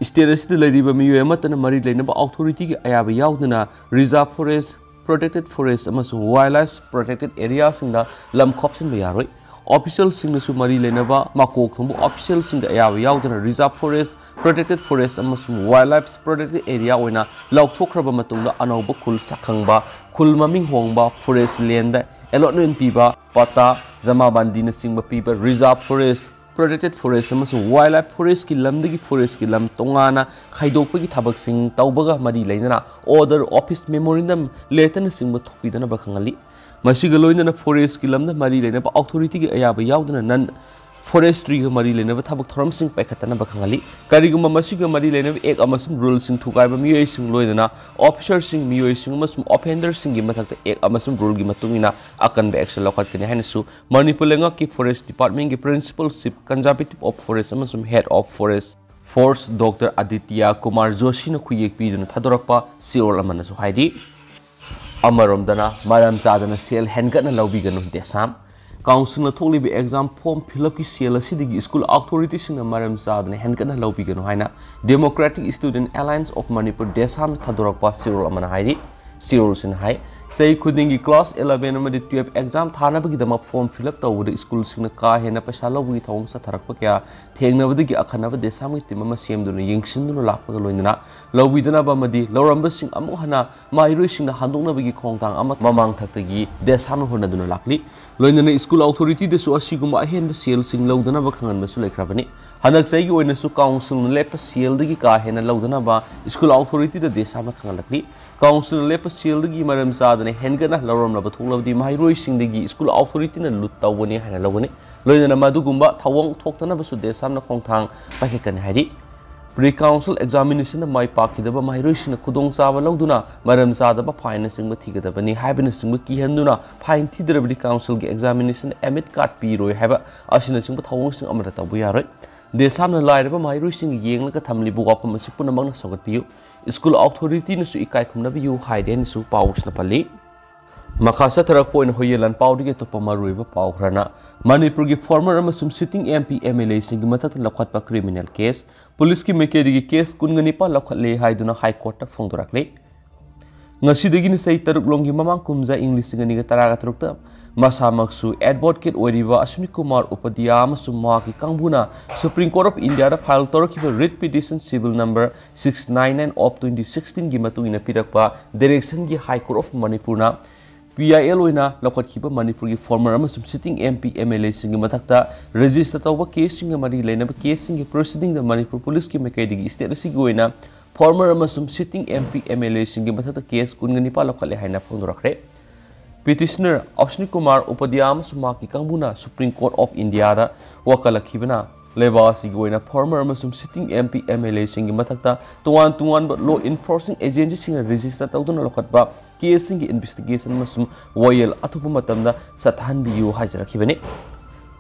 ꯁ꯭ꯇꯦꯠ ꯑꯁꯤꯗ ꯂꯩꯔꯤꯕ ꯃꯤꯑꯣꯏ ꯑꯃꯠꯇꯅ ꯃꯔꯤ ꯂꯩꯅꯕ ꯑꯣꯊꯣꯔꯤꯇꯤꯒꯤ ꯑꯌꯥꯕ ꯌꯥꯎꯗꯅ ꯔꯤꯖꯥꯔꯚ ꯐꯣꯔꯦꯁ Protected Forest ꯑꯃꯁꯨꯡ Wildlife Protected Areaꯁꯤꯡꯗ ꯂꯝ ꯈꯣꯞꯆꯤꯟꯕ ꯌꯥꯔꯣꯏ꯫ Officialꯁꯤꯡꯅꯁꯨ ꯃꯔꯤ ꯂꯩꯅꯕ ꯃꯀꯣꯛ ꯊꯣꯡꯕ officialꯁꯤꯡꯒ ꯑꯌꯥꯕ ꯌꯥꯎꯗꯅ Reserve Forest, Protected Forest ꯑꯃꯁꯨꯡ Wildlife Protected Area ꯑꯣꯏꯅ ꯂꯥꯎꯊꯣꯛꯈ꯭ꯔꯕ ꯃꯇꯨꯡꯗ ꯑꯅꯧꯕ ꯈꯨꯜ ꯁꯛꯈꯪꯕ, ꯈꯨꯜ ꯃꯃꯤꯡ ꯍꯣꯡꯕ, forest landꯗ allotment ꯄꯤꯕ, ꯄꯇꯥ, ꯖꯃꯥꯕꯟꯗꯤꯅꯆꯤꯡꯕ ꯄꯤꯕ Reserve Forest, Protected Forest ꯑꯃꯁꯨꯡ Wildlife Forestꯀꯤ ꯂꯝꯗꯒꯤ forestꯀꯤ ꯂꯝ ꯇꯣꯉꯥꯟꯅ ꯈꯥꯏꯗꯣꯛꯄꯒꯤ ꯊꯕꯛꯁꯤꯡ ꯇꯧꯕꯒ ꯃꯔꯤ ꯂꯩꯅꯅ order, office memorandum, letterꯅꯆꯤꯡꯕ ꯊꯣꯛꯄꯤꯗꯅꯕ ꯈꯪꯍꯜꯂꯤ꯫ ꯃꯁꯤꯒ ꯂꯣꯏꯅꯅ forestꯀꯤ ꯂꯝꯗ ꯃꯔꯤ ꯂꯩꯅꯕ authorityꯒꯤ ꯑꯌꯥꯕ ꯌꯥꯎꯗꯅ non forestryꯒ ꯃꯔꯤ ꯂꯩꯅꯕ ꯊꯕꯛ ꯊꯧꯔꯝꯁꯤꯡ ꯄꯥꯏꯈꯠꯇꯅꯕ ꯈꯪꯍꯜꯂꯤ꯫ ꯀꯔꯤꯒꯨꯝꯕ ꯃꯁꯤꯒ ꯃꯔꯤ ꯂꯩꯅꯕ act ꯑꯃꯁꯨꯡ ruleꯁꯤꯡ ꯊꯨꯒꯥꯏꯕ ꯃꯤꯑꯣꯏꯁꯤꯡ ꯂꯣꯏꯅꯅ officerꯁꯤꯡ, ꯃꯤꯑꯣꯏꯁꯤꯡ ꯑꯃꯁꯨꯡ offenderꯁꯤꯡꯒꯤ ꯃꯊꯛꯇ act ꯑꯃꯁꯨꯡ ruleꯒꯤ ꯃꯇꯨꯡ ꯏꯟꯅ ꯑꯀꯟꯕ action ꯂꯧꯈꯠꯀꯅꯤ ꯍꯥꯏꯅꯁꯨ ꯃꯅꯤꯄꯨꯔ ꯂꯩꯉꯥꯛꯀꯤ Forest Departmentꯀꯤ Principal Chief Conservative of Forest ꯑꯃꯁꯨꯡ Head of Forest Force Doctor Aditya Kumar ꯖꯣꯁꯤꯅ ꯈꯨꯌꯦꯛ ꯄꯤꯗꯨꯅ ꯊꯥꯗꯣꯔꯛꯄ ꯆꯦꯔꯣꯜ ꯑꯃꯅꯁꯨ ꯍꯥꯏꯔꯤ꯫ ꯑꯃꯔꯣꯝꯗꯅ ꯃꯔꯝ ꯆꯥꯗꯅ ꯁꯦꯜ ꯍꯦꯟꯒꯠꯅ ꯂꯧꯕꯤꯒꯅꯨ ꯗꯦꯁꯥꯝ꯫ Councilꯅ ꯊꯣꯛꯂꯤꯕ exam form fill upꯀꯤ ꯁꯦꯜ ꯑꯁꯤꯗꯒꯤ school authorityꯁꯤꯡꯅ ꯃꯔꯝ ꯆꯥꯗꯅ ꯍꯦꯟꯒꯠꯅ ꯂꯧꯕꯤꯒꯅꯨ ꯍꯥꯏꯅ Democratic Student Alliance of Manipur, ꯗꯦꯁꯥꯝꯅ ꯊꯥꯗꯣꯔꯛꯄ ꯆꯦꯔꯣꯜ ꯑꯃꯅ ꯍꯥꯏꯔꯤ꯫ ꯆꯦꯔꯣꯜꯁꯤꯅ ꯍꯥꯏ, ꯆꯍꯤ ꯈꯨꯗꯤꯡꯒꯤ class eleven ꯑꯃꯗꯤ twelve exam ꯊꯥꯅꯕꯒꯤꯗꯃꯛ form fill up ꯇꯧꯕꯗ schoolꯁꯤꯡꯅ ꯀꯥ ꯍꯦꯟꯅ ꯄꯩꯁꯥ ꯂꯧꯕꯒꯤ ꯊꯧꯑꯣꯡ ꯆꯠꯊꯔꯛꯄ ꯀꯌꯥ ꯊꯦꯡꯅꯕꯗꯒꯤ ꯑꯈꯟꯅꯕ ꯗꯦꯁꯥꯝꯒꯤ team ꯑꯃ ꯁꯦꯝꯗꯨꯅ ꯌꯦꯡꯁꯤꯟꯗꯨꯅ ꯂꯥꯛꯄꯒ ꯂꯣꯏꯅꯅ ꯂꯧꯕꯤꯗꯅꯕ ꯑꯃꯗꯤ ꯂꯧꯔꯝꯕꯁꯤꯡ ꯑꯃꯨꯛ ꯍꯟꯅ ꯃꯍꯩꯔꯣꯏꯁꯤꯡꯗ ꯍꯟꯗꯣꯛꯅꯕꯒꯤ ꯈꯣꯡꯊꯥꯡ ꯑꯃ ꯃꯃꯥꯡ ꯊꯛꯇꯒꯤ ꯗꯦꯁꯥꯝꯅ ꯍꯣꯠꯅꯗꯨꯅ ꯂꯥꯛꯂꯤ꯫ ꯂꯣꯏꯅꯅ school authorityꯗꯁꯨ ꯑꯁꯤꯒꯨꯝꯕ ꯑꯍꯦꯟꯕ ꯁꯦꯜꯁꯤꯡ ꯂꯧꯗꯅꯕ ꯈꯪꯍꯟꯕꯁꯨ ꯂꯩꯈ꯭ꯔꯕꯅꯤ꯫ ꯍꯟꯗꯛ ꯆꯍꯤꯒꯤ ꯑꯣꯏꯅꯁꯨ councilꯅ ꯂꯦꯞꯄ ꯁꯦꯜꯗꯒꯤ ꯀꯥ ꯍꯦꯟꯅ ꯂꯧꯗꯅꯕ school authorityꯗ ꯗꯦꯁꯥꯝꯅ ꯈꯪꯍꯜꯂꯛꯂꯤ꯫ Councilꯅ ꯂꯦꯞꯄ ꯁꯦꯜꯗꯒꯤ ꯃꯔꯝ ꯆꯥꯗꯅ ꯍꯦꯟꯒꯠꯅ ꯂꯧꯔꯝꯂꯕ ꯊꯣꯛꯂꯕꯗꯤ ꯃꯍꯩꯔꯣꯏꯁꯤꯡꯗꯒꯤ school authorityꯅ ꯂꯨꯠ ꯇꯧꯒꯅꯤ ꯍꯥꯏꯅ ꯂꯧꯒꯅꯤ꯫ ꯂꯣꯏꯅꯅ ꯃꯗꯨꯒꯨꯝꯕ ꯊꯧꯑꯣꯡ ꯊꯣꯛꯇꯅꯕꯁꯨ ꯗꯦꯁꯥꯝꯅ ꯈꯣꯡꯊꯥꯡ ꯄꯥꯏꯈꯠꯀꯅꯤ ꯍꯥꯏꯔꯤ꯫ Pre-council examinationꯗ ꯃꯥꯏ ꯄꯥꯛꯈꯤꯗꯕ ꯃꯍꯩꯔꯣꯏꯁꯤꯡꯅ ꯈꯨꯗꯣꯡꯆꯥꯕ ꯂꯧꯗꯨꯅ ꯃꯔꯝ ꯆꯥꯗꯕ fineꯅꯆꯤꯡꯕ ꯊꯤꯒꯗꯕꯅꯤ ꯍꯥꯏꯕꯅꯆꯤꯡꯕ ꯀꯤꯍꯟꯗꯨꯅ fine ꯊꯤꯗ꯭ꯔꯕꯗꯤ councilꯒꯤ examination admit card ꯄꯤꯔꯣꯏ ꯍꯥꯏꯕ ꯑꯁꯤꯅꯆꯤꯡꯕ ꯊꯧꯑꯣꯡꯁꯤꯡ ꯑꯃꯠꯇ ꯇꯧꯕ ꯌꯥꯔꯣꯏ꯫ ꯗꯦꯁꯥꯝꯅ ꯂꯥꯏꯔꯕ ꯃꯍꯩꯔꯣꯏꯁꯤꯡꯒꯤ ꯌꯦꯡꯂꯒ ꯊꯝꯂꯤꯕ ꯋꯥꯐꯝ ꯑꯁꯤ ꯄꯨꯝꯅꯃꯛꯅ ꯁꯧꯒꯠꯄꯤꯌꯨ꯫ School authorityꯅꯁꯨ ꯏꯀꯥꯏ ꯈꯨꯝꯅꯕꯤꯌꯨ ꯍꯥꯏꯔꯦ ꯍꯥꯏꯅꯁꯨ ꯄꯥꯎꯁꯤꯅ ꯄꯜꯂꯤ꯫ ꯃꯈꯥ ꯆꯠꯊꯔꯛꯄ ꯑꯣꯏꯅ ꯍꯨꯏꯌꯦꯟ ꯂꯥꯟꯄꯥꯎꯗꯒꯤ ꯑꯇꯣꯞꯄ ꯃꯔꯨꯑꯣꯏꯕ ꯄꯥꯎ ꯈꯔꯅ, ꯃꯅꯤꯄꯨꯔꯒꯤ former ꯑꯃꯁꯨꯡ sitting MP MLAꯁꯤꯡꯒꯤ ꯃꯊꯛꯇ ꯂꯧꯈꯠꯄ criminal case, ꯄꯨꯂꯤꯁꯀꯤ ꯃꯥꯏꯀꯩꯗꯒꯤ case ꯀꯨꯟꯒ ꯅꯤꯄꯥꯟ ꯂꯧꯈꯠꯂꯦ ꯍꯥꯏꯗꯨꯅ High Courtꯇ ꯐꯣꯡꯗꯣꯔꯛꯂꯤ꯫ ꯉꯁꯤꯗꯒꯤꯅ ꯆꯍꯤ ꯇꯔꯨꯛ ꯂꯣꯝꯒꯤ ꯃꯃꯥꯡ ꯀꯨꯝꯖꯥ ꯏꯪ ꯂꯤꯁꯤꯡ ꯑꯅꯤꯒ ꯇꯔꯥꯒ ꯇꯔꯨꯛꯇ ꯃꯁꯥꯃꯛꯁꯨ advocate ꯑꯣꯏꯔꯤꯕ ꯑꯁ꯭ꯋꯤꯅꯤ ꯀꯨꯃꯥꯔ ꯎꯄꯥꯙ꯭ꯌꯥꯌ ꯑꯃꯁꯨꯡ ꯃꯍꯥꯛꯀꯤ ꯀꯥꯡꯕꯨꯅ Supreme Court of Indiaꯗ file ꯇꯧꯔꯛꯈꯤꯕ writ petition civil number six nine nine of twenty sixteenꯒꯤ ꯃꯇꯨꯡ ꯏꯟꯅ ꯄꯤꯔꯛꯄ directionꯒꯤ High Court of Manipurꯅ P I L ꯑꯣꯏꯅ ꯂꯧꯈꯠꯈꯤꯕ ꯃꯅꯤꯄꯨꯔꯒꯤ former ꯑꯃꯁꯨꯡ sitting M P, M L Aꯁꯤꯡꯒꯤ ꯃꯊꯛꯇ register ꯇꯧꯕ caseꯁꯤꯡꯒ ꯃꯔꯤ ꯂꯩꯅꯕ caseꯁꯤꯡꯒꯤ proceedingꯗ ꯃꯅꯤꯄꯨꯔ policeꯀꯤ ꯃꯥꯏꯀꯩꯗꯒꯤ state ꯑꯁꯤꯒꯤ ꯑꯣꯏꯅ former ꯑꯃꯁꯨꯡ sitting M P, M L Aꯁꯤꯡꯒꯤ ꯃꯊꯛꯇ case ꯀꯨꯟꯒ ꯅꯤꯄꯥꯜ ꯂꯧꯈꯠꯂꯦ ꯍꯥꯏꯅ ꯐꯣꯡꯗꯣꯔꯛꯈ꯭ꯔꯦ꯫ Petitioner ꯑꯁ꯭ꯋꯤꯅꯤ ꯀꯨꯃꯥꯔ ꯎꯄꯥꯙ꯭ꯌꯥꯌ ꯑꯃꯁꯨꯡ ꯃꯍꯥꯛꯀꯤ ꯀꯥꯡꯕꯨꯅ Supreme Court of Indiaꯗ ꯋꯥꯀꯠꯂꯛꯈꯤꯕꯅ ꯂꯩꯕꯥꯛ ꯑꯁꯤꯒꯤ ꯑꯣꯏꯅ former ꯑꯃꯁꯨꯡ sitting M P, M L Aꯁꯤꯡꯒꯤ ꯃꯊꯛꯇ ꯇꯣꯉꯥꯟ ꯇꯣꯉꯥꯟꯕ law enforcing agencyꯁꯤꯡꯅ register ꯇꯧꯗꯨꯅ ꯂꯧꯈꯠꯄ caseꯁꯤꯡꯒꯤ investigation ꯑꯃꯁꯨꯡ ꯋꯥꯌꯦꯜ ꯑꯊꯨꯕ ꯃꯇꯝꯗ ꯆꯠꯊꯍꯟꯕꯤꯌꯨ ꯍꯥꯏꯖꯔꯛꯈꯤꯕꯅꯤ꯫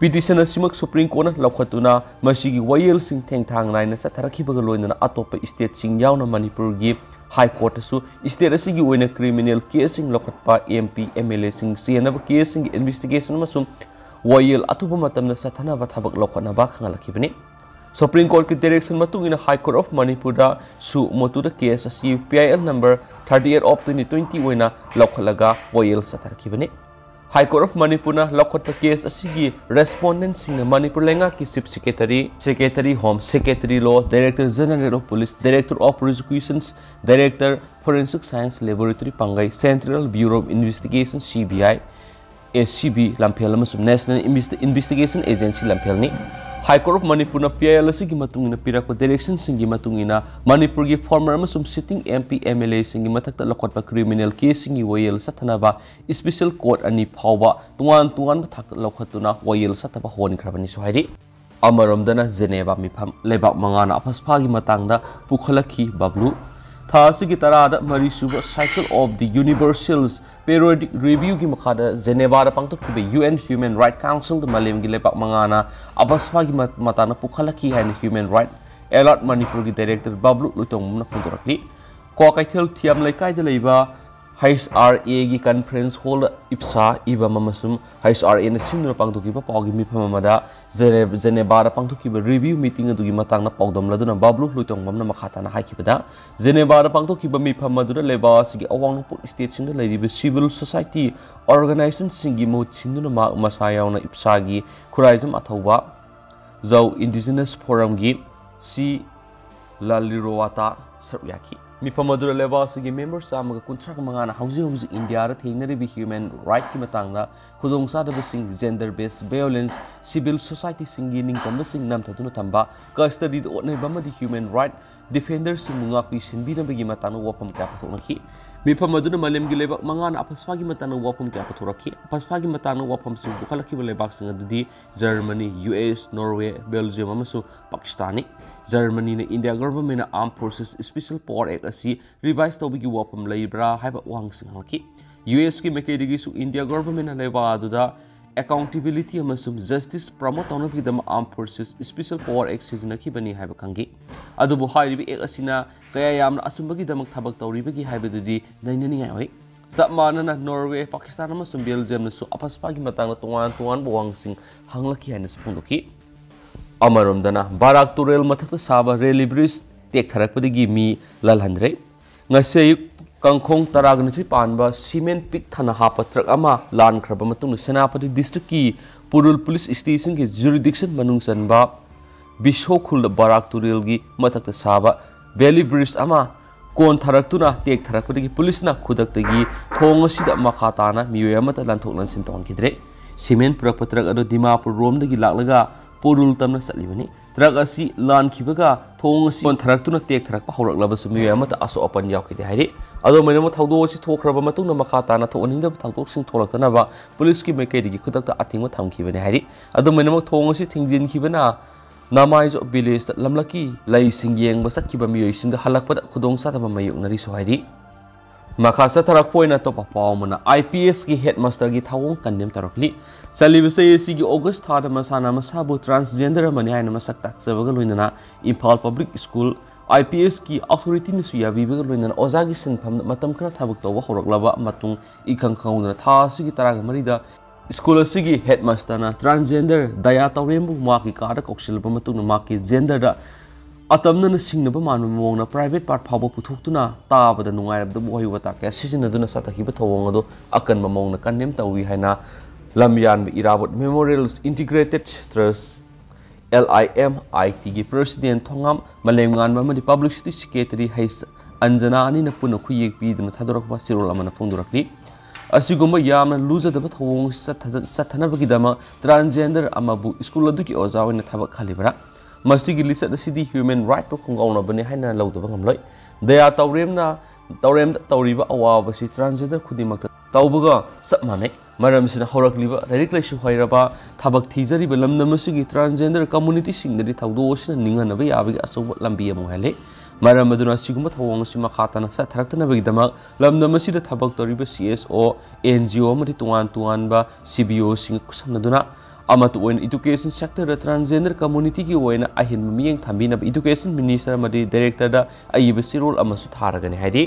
Petition ꯑꯁꯤꯃꯛ Supreme Courtꯅ ꯂꯧꯈꯠꯇꯨꯅ ꯃꯁꯤꯒꯤ ꯋꯥꯌꯦꯜꯁꯤꯡ ꯊꯦꯡꯊꯥꯡ ꯅꯥꯏꯅ ꯆꯠꯊꯔꯛꯈꯤꯕꯒ ꯂꯣꯏꯅꯅ ꯑꯇꯣꯞꯄ stateꯁꯤꯡ ꯌꯥꯎꯅ ꯃꯅꯤꯄꯨꯔꯒꯤ High Courtꯇꯁꯨ state ꯑꯁꯤꯒꯤ ꯑꯣꯏꯅ criminal caseꯁꯤꯡ ꯂꯧꯈꯠꯄ M P, M L Aꯁꯤꯡ ꯆꯦꯟꯅꯕ caseꯁꯤꯡꯒꯤ investigation ꯑꯃꯁꯨꯡ ꯋꯥꯌꯦꯜ ꯑꯊꯨꯕ ꯃꯇꯝꯗ ꯆꯠꯊꯅꯕ ꯊꯕꯛ ꯂꯧꯈꯠꯅꯕ ꯈꯪꯍꯜꯂꯛꯈꯤꯕꯅꯤ꯫ Supreme Courtꯀꯤ direction ꯃꯇꯨꯡ ꯏꯟꯅ High Court of Manipurꯗ suo motu case ꯑꯁꯤ P I L number thirty eight of twenty twenty ꯑꯣꯏꯅ ꯂꯧꯈꯠꯂꯒ ꯋꯥꯌꯦꯜ ꯆꯠꯊꯔꯛꯈꯤꯕꯅꯤ꯫ High Court of Manipurꯅ ꯂꯧꯈꯠꯄ case ꯑꯁꯤꯒꯤ respondentꯁꯤꯡꯅ ꯃꯅꯤꯄꯨꯔ ꯂꯩꯉꯥꯛꯀꯤ Chief Secretary, Secretary Home, Secretary Law, Director General of Police, Director of Prosecutions, Director Forensic Science Laboratory ꯄꯥꯡꯒꯩ, Central Bureau of Investigation, C B I, S C B ꯂꯝꯐꯦꯜ ꯑꯃꯁꯨꯡ National Investi-, Investigation Agency ꯂꯝꯐꯦꯜꯅꯤ꯫ High Court of Manipurꯅ P I L ꯑꯁꯤꯒꯤ ꯃꯇꯨꯡ ꯏꯟꯅ ꯄꯤꯔꯛꯄ directionꯁꯤꯡꯒꯤ ꯃꯇꯨꯡ ꯏꯟꯅ ꯃꯅꯤꯄꯨꯔꯒꯤ former ꯑꯃꯁꯨꯡ sitting M P, M L Aꯁꯤꯡꯒꯤ ꯃꯊꯛꯇ ꯂꯧꯈꯠꯄ criminal caseꯁꯤꯡꯒꯤ ꯋꯥꯌꯦꯜ ꯆꯠꯊꯅꯕ special court ꯑꯅꯤ ꯐꯥꯎꯕ ꯇꯣꯉꯥꯟ ꯇꯣꯉꯥꯟꯕ ꯊꯥꯛꯇ ꯂꯧꯈꯠꯇꯨꯅ ꯋꯥꯌꯦꯜ ꯆꯠꯊꯕ ꯍꯧꯍꯟꯈ꯭ꯔꯕꯅꯤꯁꯨ ꯍꯥꯏꯔꯤ꯫ ꯑꯃꯔꯣꯝꯗꯅ Geneva ꯃꯤꯐꯝ ꯂꯩꯕꯥꯛ ꯃꯉꯥꯅ ꯑꯐꯁꯐꯥꯒꯤ ꯃꯇꯥꯡꯗ ꯄꯨꯈꯠꯂꯛꯈꯤ ꯕꯕ꯭ꯂꯨ꯫ ꯊꯥ ꯑꯁꯤꯒꯤ ꯇꯔꯥꯗ ꯃꯔꯤꯁꯨꯕ Cycle of the Universal's Periodic Reviewꯒꯤ ꯃꯈꯥꯗ Genevaꯗ ꯄꯥꯡꯊꯣꯛꯈꯤꯕ U N Human Rights Councilꯗ ꯃꯥꯂꯦꯝꯒꯤ ꯂꯩꯕꯥꯛ ꯃꯉꯥꯅ ꯑꯐꯁꯐꯥꯒꯤ ꯃ-, ꯃꯇꯥꯡꯗ ꯄꯨꯈꯠꯂꯛꯈꯤ ꯍꯥꯏꯅ Human Rights Alert ꯃꯅꯤꯄꯨꯔꯒꯤ director ꯕꯕ꯭ꯂꯨ ꯂꯣꯏꯇꯣꯡꯕꯝꯅ ꯐꯣꯡꯗꯣꯔꯛꯂꯤ꯫ ꯀ꯭ꯋꯥꯀꯩꯊꯦꯜ ꯊꯤꯌꯥꯝ ꯂꯩꯀꯥꯏꯗ ꯂꯩꯕ H R A ꯒꯤ conference hall ꯏꯞꯁꯥ ꯏꯕꯝ ꯑꯃꯁꯨꯡ H R A ꯅ ꯁꯤꯟꯗꯨꯅ ꯄꯥꯡꯊꯣꯛꯈꯤꯕ ꯄꯥꯎꯒꯤ ꯃꯤꯐꯝ ꯑꯃꯗ ꯖꯦꯅꯦ-, ꯖꯦꯅꯦꯕꯥꯗ ꯄꯥꯡꯊꯣꯛꯈꯤꯕ review meeting ꯑꯗꯨꯒꯤ ꯃꯇꯥꯡꯗ ꯄꯥꯎꯗꯝꯂꯗꯨꯅ ꯕꯥꯕ꯭ꯂꯨ ꯂꯣꯏꯇꯣꯡꯕꯝꯅ ꯃꯈꯥ ꯇꯥꯅ ꯍꯥꯏꯈꯤꯕꯗ, ꯖꯦꯅꯦꯕꯥꯗ ꯄꯥꯡꯊꯣꯛꯈꯤꯕ ꯃꯤꯐꯝ ꯑꯗꯨꯗ ꯂꯩꯕꯥꯛ ꯑꯁꯤꯒꯤ ꯑꯋꯥꯡ ꯅꯣꯡꯄꯣꯛ stateꯁꯤꯡꯗ ꯂꯩꯔꯤꯕ civil society organizationꯁꯤꯡꯒꯤ ꯃꯍꯨꯠ ꯁꯤꯟꯗꯨꯅ ꯃꯍꯥꯛ ꯃꯁꯥ ꯌꯥꯎꯅ ꯏꯞꯁꯥꯒꯤ ꯈꯨꯔꯥꯏꯖꯝ ꯑꯊꯧꯕ, ꯖꯧ Indigenous Forumꯒꯤ ꯁꯤ ꯂꯥꯂꯤꯔꯣꯋꯥꯇꯥ ꯁꯔꯨꯛ ꯌꯥꯈꯤ꯫ ꯃꯤꯐꯝ ꯑꯗꯨꯗ ꯂꯩꯕꯥꯛ ꯑꯁꯤꯒꯤ member ꯆꯥꯝꯃꯒ ꯀꯨꯟꯊ꯭ꯔꯥ ꯃꯉꯥꯅ ꯍꯧꯖꯤꯛ ꯍꯧꯖꯤꯛ ꯏꯟꯗꯤꯌꯥꯗ ꯊꯦꯡꯅꯔꯤꯕ human rightꯀꯤ ꯃꯇꯥꯡꯗ ꯈꯨꯗꯣꯡꯆꯥꯗꯕꯁꯤꯡ, gender based violence, civil societyꯁꯤꯡꯒꯤ ꯅꯤꯡꯇꯝꯕꯁꯤꯡ ꯅꯝꯊꯗꯨꯅ ꯊꯝꯕ, custodyꯗ ꯑꯣꯠꯅꯕ ꯑꯃꯗꯤ human right defenderꯁꯤꯡꯕꯨ ꯉꯥꯛꯄꯤ ꯁꯦꯟꯕꯤꯅꯕꯒꯤ ꯃꯇꯥꯡꯗ ꯋꯥꯐꯝ ꯀꯌꯥ ꯄꯨꯊꯣꯛꯅꯈꯤ꯫ ꯃꯤꯐꯝ ꯑꯗꯨꯅ ꯃꯥꯂꯦꯝꯒꯤ ꯂꯩꯕꯥꯛ ꯃꯉꯥꯅ ꯑꯐꯁꯄꯥꯒꯤ ꯃꯇꯥꯡꯗ ꯋꯥꯐꯝ ꯀꯌꯥ ꯄꯨꯊꯣꯔꯛꯈꯤ꯫ ꯑꯐꯁꯄꯥꯒꯤ ꯃꯇꯥꯡꯗ ꯋꯥꯐꯝꯁꯤꯡ ꯄꯨꯈꯠꯂꯛꯈꯤꯕ ꯂꯩꯕꯥꯛꯁꯤꯡ ꯑꯗꯨꯗꯤ Germany, U S, Norway, Belgium ꯑꯃꯁꯨꯡ ꯄꯥꯀꯤꯁꯇꯥꯟꯅꯤ꯫ ꯖꯔꯃꯅꯤꯅ ꯏꯟꯗꯤꯌꯥ ꯒꯣꯚꯔꯟꯃꯦꯟꯠꯅ Armed Forces Special Power Act ꯑꯁꯤ revise ꯇꯧꯕꯒꯤ ꯋꯥꯐꯝ ꯂꯩꯕ꯭ꯔꯥ ꯍꯥꯏꯕ ꯋꯥꯍꯪꯁꯤꯡ ꯍꯪꯂꯛꯈꯤ꯫ ꯌꯨ ꯑꯦꯁꯀꯤ ꯃꯥꯏꯀꯩꯗꯒꯤꯁꯨ ꯏꯟꯗꯤꯌꯥ ꯒꯣꯚꯔꯟꯃꯦꯟꯠꯅ ꯂꯩꯕꯥꯛ ꯑꯗꯨꯗ accountability ꯑꯃꯁꯨꯡ justice promote ꯇꯧꯅꯕꯒꯤꯗꯃꯛ Armed Forces Special Power Act ꯁꯤꯖꯤꯟꯅꯈꯤꯕꯅꯤ ꯍꯥꯏꯕ ꯈꯪꯈꯤ꯫ ꯑꯗꯨꯕꯨ ꯍꯥꯏꯔꯤꯕ act ꯑꯁꯤꯅ ꯀꯌꯥ ꯌꯥꯝꯅ ꯑꯆꯨꯝꯕꯒꯤꯗꯃꯛ ꯊꯕꯛ ꯇꯧꯔꯤꯕꯒꯦ ꯍꯥꯏꯕꯗꯨꯗꯤ ꯅꯩꯅꯅꯤꯡꯉꯥꯏ ꯑꯣꯏ꯫ ꯆꯞ ꯃꯥꯟꯅꯅ ꯅꯣꯔꯋꯦ, ꯄꯥꯀꯤꯁꯇꯥꯟ ꯑꯃꯁꯨꯡ ꯕꯦꯜꯖꯤꯌꯝꯅꯁꯨ ꯑꯐꯁꯄꯥꯒꯤ ꯃꯇꯥꯡꯗ ꯇꯣꯉꯥꯟ ꯇꯣꯉꯥꯟꯕ ꯋꯥꯍꯪꯁꯤꯡ ꯍꯪꯂꯛꯈꯤ ꯍꯥꯏꯅꯁꯨ ꯐꯣꯡꯗꯣꯛꯈꯤ꯫ ꯑꯃꯔꯣꯝꯗꯅ ꯕꯥꯔꯥꯛ ꯇꯨꯔꯦꯜ ꯃꯊꯛꯇ ꯁꯥꯕ ꯔꯦꯂꯤ ꯕ꯭ꯔꯤꯖ ꯇꯦꯛꯊꯔꯛꯄꯗꯒꯤ ꯃꯤ ꯂꯜꯍꯟꯗ꯭ꯔꯦ꯫ ꯉꯁꯤ ꯑꯌꯨꯛ ꯀꯥꯡꯈꯣꯡ ꯇꯔꯥꯒ ꯅꯤꯊꯣꯏ ꯄꯥꯟꯕ ꯁꯤꯃꯦꯟ ꯄꯤꯛ ꯊꯟꯅ ꯍꯥꯞꯄ ꯇ꯭ꯔꯛ ꯑꯃ ꯂꯥꯟꯈ꯭ꯔꯕ ꯃꯇꯨꯡꯗ ꯁꯦꯅꯥꯄꯇꯤ ꯗꯤꯁꯇ꯭ꯔꯤꯛꯀꯤ ꯄꯨꯔꯨꯜ ꯄꯨꯂꯤꯁ ꯁ꯭ꯇꯦꯁꯟꯒꯤ ꯖꯨꯔꯤꯗꯤꯛꯁꯟ ꯃꯅꯨꯡ ꯆꯟꯕ ꯕꯤꯁꯣꯈꯨꯜꯗ ꯕꯥꯔꯥꯛ ꯇꯨꯔꯦꯜꯒꯤ ꯃꯊꯛꯇ ꯁꯥꯕ ꯕꯦꯂꯤ ꯕ꯭ꯔꯤꯖ ꯑꯃ ꯀꯣꯟꯊꯔꯛꯇꯨꯅ ꯇꯦꯛꯊꯔꯛꯄꯗꯒꯤ ꯄꯨꯂꯤꯁꯅ ꯈꯨꯗꯛꯇꯒꯤ ꯊꯣꯡ ꯑꯁꯤꯗ ꯃꯈꯥ ꯇꯥꯅ ꯃꯤꯑꯣꯏ ꯑꯃꯠꯇ ꯂꯥꯟꯊꯣꯛ ꯂꯥꯟꯁꯤꯟ ꯇꯧꯍꯟꯈꯤꯗ꯭ꯔꯦ꯫ ꯁꯤꯃꯦꯟ ꯄꯨꯔꯛꯄ ꯇ꯭ꯔꯛ ꯑꯗꯨ ꯗꯤꯃꯥꯄꯨꯔ ꯔꯣꯝꯗꯒꯤ ꯂꯥꯛꯂꯒ ꯄꯨꯔꯨꯜ ꯇꯝꯅ ꯆꯠꯂꯤꯕꯅꯤ꯫ ꯇ꯭ꯔꯛ ꯑꯁꯤ ꯂꯥꯟꯈꯤꯕꯒ ꯊꯣꯡ ꯑꯁꯤ ꯀꯣꯟꯊꯔꯛꯇꯨꯅ ꯇꯦꯛꯊꯔꯛꯄ ꯍꯧꯔꯛꯂꯕꯁꯨ ꯃꯤꯑꯣꯏ ꯑꯃꯠꯇ ꯑꯁꯣꯛ ꯑꯄꯟ ꯌꯥꯎꯈꯤꯗꯦ ꯍꯥꯏꯔꯤ꯫ ꯑꯗꯨꯝ ꯑꯣꯏꯅꯃꯛ ꯊꯧꯗꯣꯛ ꯑꯁꯤ ꯊꯣꯛꯈ꯭ꯔꯕ ꯃꯇꯨꯡꯗ ꯃꯈꯥ ꯇꯥꯅ ꯊꯣꯛꯍꯟꯅꯤꯡꯗꯕ ꯊꯧꯗꯣꯛꯁꯤꯡ ꯊꯣꯛꯂꯛꯇꯅꯕ ꯄꯨꯂꯤꯁꯀꯤ ꯃꯥꯏꯀꯩꯗꯒꯤ ꯈꯨꯗꯛꯇ ꯑꯊꯤꯡꯕ ꯊꯝꯈꯤꯕꯅꯤ ꯍꯥꯏꯔꯤ꯫ ꯑꯗꯨꯝ ꯑꯣꯏꯅꯃꯛ ꯊꯣꯡ ꯑꯁꯤ ꯊꯤꯡꯖꯤꯟꯈꯤꯕꯅ ꯅꯃꯥꯏꯖꯣ ꯚꯤꯂꯦꯖꯇ ꯂꯝꯂꯛꯀꯤ ꯂꯩꯁꯤꯡ ꯌꯦꯡꯕ ꯆꯠꯈꯤꯕ ꯃꯤꯑꯣꯏꯁꯤꯡꯗ ꯍꯜꯂꯛꯄꯗ ꯈꯨꯗꯣꯡꯆꯥꯗꯕ ꯃꯥꯌꯣꯛꯅꯔꯤꯁꯨ ꯍꯥꯏꯔꯤ꯫ ꯃꯈꯥ ꯆꯠꯊꯔꯛꯄ ꯑꯣꯏꯅ ꯑꯇꯣꯞꯄ ꯄꯥꯎ ꯑꯃꯅ, ꯑꯥꯏ ꯄꯤ ꯑꯦꯁꯀꯤ ꯍꯦꯗꯃꯥꯁꯇꯔꯒꯤ ꯊꯧꯑꯣꯡ ꯀꯟꯗꯦꯝ ꯇꯧꯔꯛꯂꯤ꯫ ꯆꯠꯂꯤꯕ ꯆꯍꯤ ꯑꯁꯤꯒꯤ ꯑꯣꯒꯁ ꯊꯥꯗ ꯃꯁꯥꯅ ꯃꯁꯥꯕꯨ transgender ꯑꯃꯅꯤ ꯍꯥꯏꯅ ꯃꯁꯛ ꯇꯥꯛꯆꯕꯒ ꯂꯣꯏꯅꯅ Imphal public school I P ꯑꯦꯁꯀꯤ ꯑꯣꯊꯣꯔꯤꯇꯤꯅꯁꯨ ꯌꯥꯕꯤꯕꯒ ꯂꯣꯏꯅꯅ ꯑꯣꯖꯥꯒꯤ ꯁꯤꯟꯐꯝꯗ ꯃꯇꯝ ꯈꯔ ꯊꯕꯛ ꯇꯧꯕ ꯍꯧꯔꯛꯂꯕ ꯃꯇꯨꯡ, ꯏꯈꯪ ꯈꯪꯍꯧꯗꯅ ꯊꯥ ꯑꯁꯤꯒꯤ ꯇꯔꯥꯒ ꯃꯔꯤꯗ ꯁ꯭ꯀꯨꯜ ꯑꯁꯤꯒꯤ ꯍꯦꯗꯃꯥꯁꯇꯔꯅ ꯇ꯭ꯔꯥꯟꯁꯖꯦꯟꯗꯔ ꯗꯌꯥ ꯇꯧꯔꯦꯝꯕꯨ ꯃꯍꯥꯛꯀꯤ ꯀꯥꯗ ꯀꯧꯁꯤꯜꯂꯕ ꯃꯇꯨꯡꯗ ꯃꯍꯥꯛꯀꯤ ꯖꯦꯟꯗꯔꯗ ꯑꯇꯝꯅꯅ ꯁꯤꯡꯅꯕ ꯃꯥꯟꯕ ꯃꯑꯣꯡꯗ ꯄ꯭ꯔꯥꯏꯚꯦꯠ ꯄꯥꯔꯠ ꯐꯥꯎꯕ ꯄꯨꯊꯣꯛꯇꯨꯅ ꯇꯥꯕꯗ ꯅꯨꯡꯉꯥꯏꯔꯕꯗꯕꯨ ꯋꯥꯍꯩ ꯋꯥꯇꯥ ꯀꯌꯥ ꯁꯤꯖꯤꯟꯅꯗꯨꯅ ꯆꯠꯊꯈꯤꯕ ꯊꯧꯑꯣꯡ ꯑꯗꯨ ꯑꯀꯟꯕ ꯃꯑꯣꯡꯗ ꯀꯟꯗꯦꯝ ꯇꯧꯏ ꯍꯥꯏꯅ ꯂꯝꯌꯥꯟꯕ ꯏꯔꯥꯕꯣꯠ ꯃꯦꯃꯣꯔꯤꯌꯦꯜ ꯏꯟꯇꯤꯒ꯭ꯔꯦꯇꯦꯗ ꯇ꯭ꯔꯁ, ꯑꯦꯜ ꯑꯥꯏ ꯑꯦꯝ ꯑꯥꯏ ꯇꯤꯒꯤ ꯄ꯭ꯔꯁꯤꯗꯦꯟ ꯊꯣꯉꯥꯝ ꯃꯂꯦꯝ ꯉꯥꯟꯕ ꯑꯃꯗꯤ ꯄꯕ꯭ꯂꯤꯁꯤꯇꯤ ꯁꯦꯀ꯭ꯔꯦꯇꯔꯤ ꯍꯩꯁ ꯑꯟꯖꯅꯥ ꯑꯅꯤꯅ ꯄꯨꯟꯅ ꯈꯨꯌꯦꯛ ꯄꯤꯗꯨꯅ ꯊꯥꯗꯣꯔꯛꯄ ꯆꯦꯔꯣꯜ ꯑꯃꯅ ꯐꯣꯡꯗꯣꯔꯛꯂꯤ꯫ ꯑꯁꯤꯒꯨꯝꯕ ꯌꯥꯝꯅ ꯂꯨꯖꯗꯕ ꯊꯧꯑꯣꯡ ꯆꯠꯊ-, ꯆꯠꯊꯅꯕꯒꯤꯗꯃꯛ ꯇ꯭ꯔꯥꯟꯁꯖꯦꯟꯗꯔ ꯑꯃꯕꯨ ꯁ꯭ꯀꯨꯜ ꯑꯗꯨꯒꯤ ꯑꯣꯖꯥ ꯑꯣꯏꯅ ꯊꯕꯛ ꯈꯜꯂꯤꯕ꯭ꯔꯥ? ꯃꯁꯤꯒꯤ ꯂꯤꯆꯠ ꯑꯁꯤꯗꯤ ꯍ꯭ꯌꯨꯃꯦꯟ ꯔꯥꯏꯠꯄꯨ ꯈꯣꯡꯒꯥꯎꯅꯕꯅꯤ ꯍꯥꯏꯅ ꯂꯧꯗꯕ ꯉꯝꯂꯣꯏ꯫ ꯗꯌꯥ ꯇꯧꯔꯦꯝꯅ, ꯇꯧꯔꯦꯝꯗ ꯇꯧꯔꯤꯕ ꯑꯋꯥꯕꯁꯤ ꯇ꯭ꯔꯥꯟꯁꯖꯦꯟꯗꯔ ꯈꯨꯗꯤꯡꯃꯛꯇ ꯇꯧꯕꯒ ꯆꯞ ꯃꯥꯟꯅꯩ꯫ ꯃꯔꯝ ꯑꯁꯤꯅ ꯍꯧꯔꯛꯂꯤꯕ ꯂꯥꯏꯔꯤꯛ ꯂꯥꯏꯁꯨ ꯍꯩꯔꯕ, ꯊꯕꯛ ꯊꯤꯖꯔꯤꯕ ꯂꯝꯗꯝ ꯑꯁꯤꯒꯤ ꯇ꯭ꯔꯥꯟꯁꯖꯦꯟꯗꯔ ꯀꯝꯃꯨꯅꯤꯇꯤꯁꯤꯡꯗꯗꯤ ꯊꯧꯗꯣꯛ ꯑꯁꯤꯅ ꯅꯤꯡꯍꯟꯅꯕ ꯌꯥꯕꯒꯤ ꯑꯆꯧꯕ ꯂꯝꯕꯤ ꯑꯃ ꯑꯣꯏꯍꯜꯂꯤ꯫ ꯃꯔꯝ ꯑꯗꯨꯅ ꯑꯁꯤꯒꯨꯝꯕ ꯊꯧꯑꯣꯡ ꯑꯁꯤ ꯃꯈꯥ ꯇꯥꯅ ꯆꯠꯊꯔꯛꯇꯅꯕꯒꯤꯗꯃꯛ ꯂꯝꯗꯝ ꯑꯁꯤꯗ ꯊꯕꯛ ꯇꯧꯔꯤꯕ ꯁꯤ ꯑꯦꯁ ꯑꯣ, ꯑꯦꯟ ꯖꯤ ꯑꯣ ꯑꯃꯗꯤ ꯇꯣꯉꯥꯟ ꯇꯣꯉꯥꯟꯕ ꯁꯤ ꯕꯤ ꯑꯣꯁꯤꯡꯒ ꯈꯨꯠꯁꯝꯅꯗꯨꯅ ꯑꯃꯠꯇ ꯑꯣꯏꯅ ꯏꯗꯨꯀꯦꯁꯟ ꯁꯦꯛꯇꯔꯗ ꯇ꯭ꯔꯥꯟꯁꯖꯦꯟꯗꯔ ꯀꯝꯃꯨꯅꯤꯇꯤꯒꯤ ꯑꯣꯏꯅ ꯑꯍꯦꯟꯕ ꯃꯤꯠꯌꯦꯡ ꯊꯝꯕꯤꯅꯕ ꯏꯗꯨꯀꯦꯁꯟ ꯃꯤꯅꯤꯁꯇꯔ ꯑꯃꯗꯤ ꯗꯥꯏꯔꯦꯛꯇꯔꯗ ꯑꯏꯕ ꯆꯦꯔꯣꯜ ꯑꯃꯁꯨ ꯊꯥꯔꯒꯅꯤ ꯍꯥꯏꯔꯤ꯫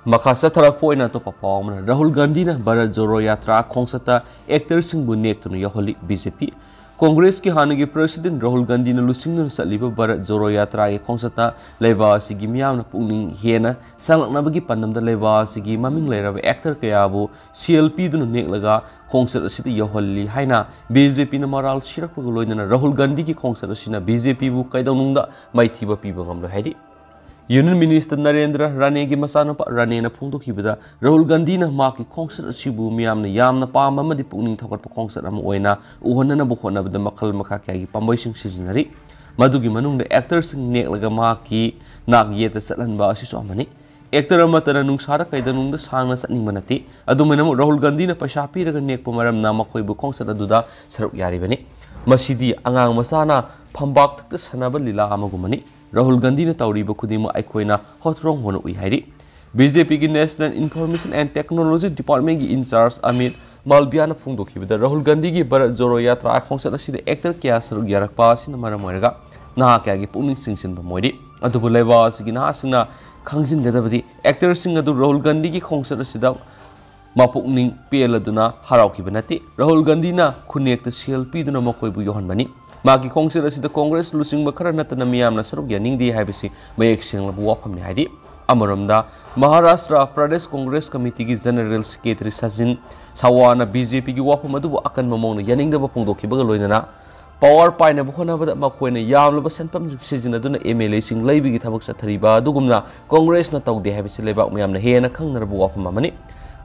ꯃꯈꯥ ꯆꯠꯊꯔꯛꯄ ꯑꯣꯏꯅ ꯑꯇꯣꯞꯄ ꯄꯥꯎ ꯑꯃꯅ, ꯔꯥꯍꯨꯜ ꯒꯥꯟꯙꯤꯅ ꯚꯥꯔꯠ ꯖꯣꯔꯣ ꯌꯥꯇ꯭ꯔꯥ ꯈꯣꯡꯆꯠꯇ ꯑꯦꯛꯇꯔꯁꯤꯡꯕꯨ ꯅꯦꯛꯇꯨꯅ ꯌꯧꯍꯜꯂꯤ ꯕꯤ ꯖꯦ ꯄꯤ꯫ ꯀꯣꯡꯒ꯭ꯔꯦꯁꯀꯤ ꯍꯥꯟꯅꯒꯤ ꯄ꯭ꯔꯁꯤꯗꯦꯟ ꯔꯥꯍꯨꯜ ꯒꯥꯟꯙꯤꯅ ꯂꯨꯆꯤꯡꯗꯨꯅ ꯆꯠꯂꯤꯕ ꯚꯥꯔꯠ ꯖꯣꯔꯣ ꯌꯥꯇ꯭ꯔꯥꯒꯤ ꯈꯣꯡꯆꯠꯇ ꯂꯩꯕꯥꯛ ꯑꯁꯤꯒꯤ ꯃꯤꯌꯥꯝꯅ ꯄꯨꯛꯅꯤꯡ ꯍꯦꯟꯅ ꯆꯪꯂꯛꯅꯕꯒꯤ ꯄꯥꯟꯗꯝꯗ ꯂꯩꯕꯥꯛ ꯑꯁꯤꯒꯤ ꯃꯃꯤꯡ ꯂꯩꯔꯕ ꯑꯦꯛꯇꯔ ꯀꯌꯥꯕꯨ ꯁꯦꯜ ꯄꯤꯗꯨꯅ ꯅꯦꯛꯂꯒ ꯈꯣꯡꯆꯠ ꯑꯁꯤꯗ ꯌꯧꯍꯜꯂꯤ ꯍꯥꯏꯅ ꯕꯤ ꯖꯦ ꯄꯤꯅ ꯃꯔꯥꯜ ꯁꯤꯔꯛꯄꯒ ꯂꯣꯏꯅꯅ ꯔꯥꯍꯨꯜ ꯒꯥꯟꯙꯤꯒꯤ ꯈꯣꯡꯆꯠ ꯑꯁꯤꯅ ꯕꯤ ꯖꯦ ꯄꯤꯕꯨ ꯀꯩꯗꯧꯅꯨꯡꯗ ꯃꯥꯏꯊꯤꯕ ꯄꯤꯕ ꯉꯝꯂꯣꯏ ꯍꯥꯏꯔꯤ꯫ ꯌꯨꯅꯤꯌꯟ ꯃꯤꯅꯤꯁꯇꯔ ꯅꯔꯦꯟꯗ꯭ꯔ ꯔꯥꯅꯦꯒꯤ ꯃꯆꯥꯅꯨꯄꯥ ꯔꯥꯅꯦꯅ ꯐꯣꯡꯗꯣꯛꯈꯤꯕꯗ, ꯔꯥꯍꯨꯜ ꯒꯥꯟꯙꯤꯅ ꯃꯍꯥꯛꯀꯤ ꯈꯣꯡꯆꯠ ꯑꯁꯤꯕꯨ ꯃꯤꯌꯥꯝꯅ ꯌꯥꯝꯅ ꯄꯥꯝꯕ ꯑꯃꯗꯤ ꯄꯨꯛꯅꯤꯡ ꯊꯧꯒꯠꯄ ꯈꯣꯡꯆꯠ ꯑꯃ ꯑꯣꯏꯅ ꯎꯍꯟꯅꯅꯕ ꯍꯣꯠꯅꯕꯗ ꯃꯈꯜ ꯃꯈꯥ ꯀꯌꯥꯒꯤ ꯄꯥꯝꯕꯩꯁꯤꯡ ꯁꯤꯖꯤꯟꯅꯔꯤ꯫ ꯃꯗꯨꯒꯤ ꯃꯅꯨꯡꯗ ꯑꯦꯛꯇꯔꯁꯤꯡ ꯅꯦꯛꯂꯒ ꯃꯍꯥꯛꯀꯤ ꯅꯥꯛ ꯌꯦꯠꯇ ꯆꯠꯍꯟꯕ ꯑꯁꯤꯁꯨ ꯑꯃꯅꯤ꯫ ꯑꯦꯛꯇꯔ ꯑꯃꯠꯇꯅ ꯅꯨꯡꯁꯥꯗ ꯀꯩꯗꯧꯅꯨꯡꯗ ꯁꯥꯡꯅ ꯆꯠꯅꯤꯡꯕ ꯅꯠꯇꯦ꯫ ꯑꯗꯨꯃꯥꯏꯅꯃꯛ ꯔꯥꯍꯨꯜ ꯒꯥꯟꯙꯤꯅ ꯄꯩꯁꯥ ꯄꯤꯔꯒ ꯅꯦꯛꯄ ꯃꯔꯝꯅ ꯃꯈꯣꯏꯕꯨ ꯈꯣꯡꯆꯠ ꯑꯗꯨꯗ ꯁꯔꯨꯛ ꯌꯥꯔꯤꯕꯅꯤ꯫ ꯃꯁꯤꯗꯤ ꯑꯉꯥꯡ ꯃꯆꯥꯅ ꯐꯝꯕꯥꯛ ꯊꯛꯇ ꯁꯥꯟꯅꯕ ꯂꯤꯂꯥ ꯑꯃꯒꯨꯝꯕꯅꯤ꯫ ꯔꯥꯍꯨꯜ ꯒꯥꯟꯙꯤꯅ ꯇꯧꯔꯤꯕ ꯈꯨꯗꯤꯡꯃꯛ ꯑꯩꯈꯣꯏꯅ ꯍꯣꯠꯊ꯭ꯔꯣꯡ ꯍꯣꯟꯅ ꯎꯏ ꯍꯥꯏꯔꯤ꯫ ꯕꯤ ꯖꯦ ꯄꯤꯒꯤ National Information and Technology Departmentꯀꯤ in charge ꯑꯃꯤꯠ ꯃꯥꯜꯕꯤꯌꯥꯅ ꯐꯣꯡꯗꯣꯛꯈꯤꯕꯗ, ꯔꯥꯍꯨꯜ ꯒꯥꯟꯙꯤꯒꯤ ꯚꯥꯔꯠ ꯖꯣꯔꯣ ꯌꯥꯇ꯭ꯔꯥ ꯈꯣꯡꯆꯠ ꯑꯁꯤꯗ ꯑꯦꯛꯇꯔ ꯀꯌꯥ ꯁꯔꯨꯛ ꯌꯥꯔꯛꯄ ꯑꯁꯤꯅ ꯃꯔꯝ ꯑꯣꯏꯔꯒ ꯅꯍꯥ ꯀꯌꯥꯒꯤ ꯄꯨꯛꯅꯤꯡ ꯆꯤꯡꯁꯤꯟꯐꯝ ꯑꯣꯏꯔꯤ꯫ ꯑꯗꯨꯕꯨ ꯂꯩꯕꯥꯛ ꯑꯁꯤꯒꯤ ꯅꯍꯥꯁꯤꯡꯅ ꯈꯪꯖꯤꯟꯒꯗꯕꯗꯤ, ꯑꯦꯛꯇꯔꯁꯤꯡ ꯑꯗꯨ ꯔꯥꯍꯨꯜ ꯒꯥꯟꯙꯤꯒꯤ ꯈꯣꯡꯆꯠ ꯑꯁꯤꯗ ꯃꯄꯨꯛꯅꯤꯡ ꯄꯦꯜꯂꯗꯨꯅ ꯍꯔꯥꯎꯈꯤꯕ ꯅꯠꯇꯦ꯫ ꯔꯥꯍꯨꯜ ꯒꯥꯟꯙꯤꯅ ꯈꯨꯟꯅꯦꯛꯇ ꯁꯦꯜ ꯄꯤꯗꯨꯅ ꯃꯈꯣꯏꯕꯨ ꯌꯧꯍꯟꯕꯅꯤ꯫ ꯃꯥꯒꯤ ꯈꯣꯡꯆꯠ ꯑꯁꯤꯗ ꯀꯣꯡꯒ꯭ꯔꯦꯁ ꯂꯨꯆꯤꯡꯕ ꯈꯔ ꯅꯠꯇꯅ ꯃꯤꯌꯥꯝꯅ ꯁꯔꯨꯛ ꯌꯥꯅꯤꯡꯗꯦ ꯍꯥꯏꯕꯁꯤ ꯃꯌꯦꯛ ꯁꯦꯡꯂꯕ ꯋꯥꯐꯝꯅꯤ ꯍꯥꯏꯔꯤ꯫ ꯑꯃꯔꯣꯝꯗ, ꯃꯍꯥꯔꯥꯁꯇ꯭ꯔ ꯄ꯭ꯔꯗꯦꯁ ꯀꯣꯡꯒ꯭ꯔꯦꯁ ꯀꯃꯤꯇꯤꯒꯤ ꯖꯦꯅꯔꯦꯜ ꯁꯦꯀ꯭ꯔꯦꯇꯔꯤ ꯁꯆꯤꯟ ꯁꯋꯥꯅ ꯕꯤ ꯖꯦ ꯄꯤꯒꯤ ꯋꯥꯐꯝ ꯑꯗꯨꯕꯨ ꯑꯀꯟꯕ ꯃꯑꯣꯡꯗ ꯌꯥꯅꯤꯡꯗꯕ ꯐꯣꯡꯗꯣꯛꯈꯤꯕꯒ ꯂꯣꯏꯅꯅ ꯄꯥꯋꯔ ꯄꯥꯏꯅꯕ ꯍꯣꯠꯅꯕꯗ ꯃꯈꯣꯏꯅ ꯌꯥꯝꯂꯕ ꯁꯦꯟꯐꯝꯁꯤꯡ ꯁꯤꯖꯤꯟꯅꯗꯨꯅ ꯑꯦꯝ ꯑꯦꯜ ꯑꯦꯁꯤꯡ ꯂꯩꯕꯒꯤ ꯊꯕꯛ ꯆꯠꯊꯔꯤꯕ ꯑꯗꯨꯒꯨꯝꯅ ꯀꯣꯡꯒ꯭ꯔꯦꯁꯅ ꯇꯧꯗꯦ ꯍꯥꯏꯕꯁꯤ ꯂꯩꯕꯥꯛ ꯃꯌꯥꯝꯅ ꯍꯦꯟꯅ ꯈꯪꯅꯔꯕ ꯋꯥꯐꯝ ꯑꯃꯅꯤ꯫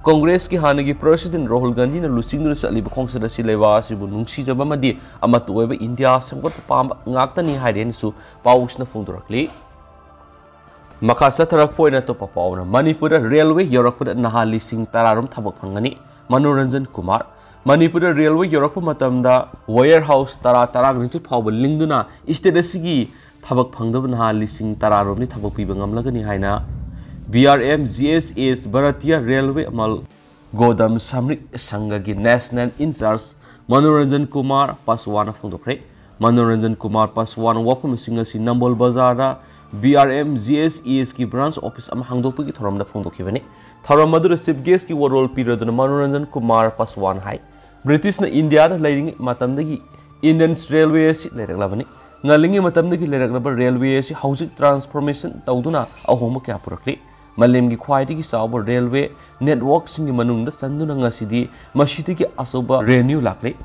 ꯀꯣꯡꯒ꯭ꯔꯦꯁꯀꯤ ꯍꯥꯟꯅꯒꯤ ꯄ꯭ꯔꯁꯤꯗꯦꯟ ꯔꯥꯍꯨꯜ ꯒꯥꯟꯙꯤꯅ ꯂꯨꯆꯤꯡꯗꯨꯅ ꯆꯠꯂꯤꯕ ꯈꯣꯡꯆꯠ ꯑꯁꯤ ꯂꯩꯕꯥꯛ ꯑꯁꯤꯕꯨ ꯅꯨꯡꯁꯤꯖꯕ ꯑꯃꯗꯤ ꯑꯃꯠꯇ ꯑꯣꯏꯕ ꯏꯟꯗꯤꯌꯥ ꯁꯦꯝꯒꯠꯄ ꯄꯥꯝꯕ ꯉꯥꯛꯇꯅꯤ ꯍꯥꯏꯔꯦꯅꯁꯨ ꯄꯥꯎꯁꯤꯅ ꯐꯣꯡꯗꯣꯔꯛꯂꯤ꯫ ꯃꯈꯥ ꯆꯠꯊꯔꯛꯄ ꯑꯣꯏꯅ ꯑꯇꯣꯞꯄ ꯄꯥꯎ ꯑꯃꯅ, ꯃꯅꯤꯄꯨꯔꯗ ꯔꯦꯜꯋꯦ ꯌꯧꯔꯛꯄꯗ ꯅꯍꯥ ꯂꯤꯁꯤꯡ ꯇꯔꯥꯔꯣꯝ ꯊꯕꯛ ꯐꯪꯒꯅꯤ꯫ ꯃꯅꯣꯔꯟꯖꯟ ꯀꯨꯃꯥꯔ꯫ ꯃꯅꯤꯄꯨꯔꯗ ꯔꯦꯜꯋꯦ ꯌꯧꯔꯛꯄ ꯃꯇꯝꯗ ꯋꯦꯌꯔ ꯍꯥꯎꯁ ꯇꯔꯥ, ꯇꯔꯥꯅꯤꯊꯣꯏ ꯐꯥꯎꯕ ꯂꯤꯡꯗꯨꯅ ꯁ꯭ꯇꯦꯠ ꯑꯁꯤꯒꯤ ꯊꯕꯛ ꯐꯪꯗꯕ ꯅꯍꯥ ꯂꯤꯁꯤꯡ ꯇꯔꯥꯔꯣꯝꯗꯤ ꯊꯕꯛ ꯄꯤꯕ ꯉꯝꯂꯒꯅꯤ ꯍꯥꯏꯅ B R M G S S Bhartiya railway ꯑꯃꯜ ꯒꯣꯗꯥꯝ ꯁꯥꯃꯔꯤꯛ ꯁꯪꯘꯒꯤ ꯅꯦꯁꯅꯦꯜ ꯏꯟꯆꯥꯔꯖ ꯃꯅꯣꯔꯟꯖꯟ ꯀꯨꯃꯥꯔ ꯄꯥꯁꯋꯥꯟꯅ ꯐꯣꯡꯗꯣꯛꯈ꯭ꯔꯦ꯫ ꯃꯅꯣꯔꯟꯖꯟ ꯀꯨꯃꯥꯔ ꯄꯥꯁꯋꯥꯟ ꯋꯥꯐꯝꯁꯤꯡ ꯑꯁꯤ ꯅꯝꯕꯣꯜ ꯕꯖꯥꯔꯗ B R M G S E ꯑꯦꯁꯀꯤ ꯕ꯭ꯔꯥꯟꯆ ꯑꯣꯐꯤꯁ ꯑꯃ ꯍꯥꯡꯗꯣꯛꯄꯒꯤ ꯊꯧꯔꯝꯗ ꯐꯣꯡꯗꯣꯛꯈꯤꯕꯅꯤ꯫ ꯊꯧꯔꯝ ꯑꯗꯨꯗ ꯆꯤꯐ ꯒꯦꯁꯀꯤ ꯋꯥꯔꯣꯜ ꯄꯤꯔꯗꯨꯅ ꯃꯅꯣꯔꯟꯖꯟ ꯀꯨꯃꯥꯔ ꯄꯥꯁꯋꯥꯟ ꯍꯥꯏ, ꯕ꯭ꯔꯤꯇꯤꯁꯅ ꯏꯟꯗꯤꯌꯥꯗ ꯂꯩꯔꯤꯉꯩ ꯃꯇꯝꯗꯒꯤ ꯏꯟꯗꯤꯌꯟ ꯔꯦꯜꯋꯦ ꯑꯁꯤ ꯂꯩꯔꯛꯂꯕꯅꯤ꯫ ꯉꯜꯂꯤꯉꯩ ꯃꯇꯝꯗꯒꯤ ꯂꯩꯔꯛꯂꯕ ꯔꯦꯜꯋꯦ ꯑꯁꯤ ꯍꯧꯖꯤꯛ ꯇ꯭ꯔꯥꯟꯁꯐꯣꯔꯃꯦꯁꯟ ꯇꯧꯗꯨꯅ ꯑꯍꯣꯡꯕ ꯀꯌꯥ ꯄꯨꯔꯛꯂꯤ꯫ ꯃꯥꯂꯦꯝꯒꯤ ꯈ꯭ꯋꯥꯏꯗꯒꯤ ꯆꯥꯎꯕ ꯔꯦꯜꯋꯦ ꯅꯦꯠꯋꯥꯔꯛꯁꯤꯡꯒꯤ ꯃꯅꯨꯡꯗ ꯆꯟꯗꯨꯅ ꯉꯁꯤꯗꯤ ꯃꯁꯤꯗꯒꯤ ꯑꯆꯧꯕ ꯔꯦꯚꯤꯅ꯭ꯌꯨ ꯂꯥꯛꯂꯤ꯫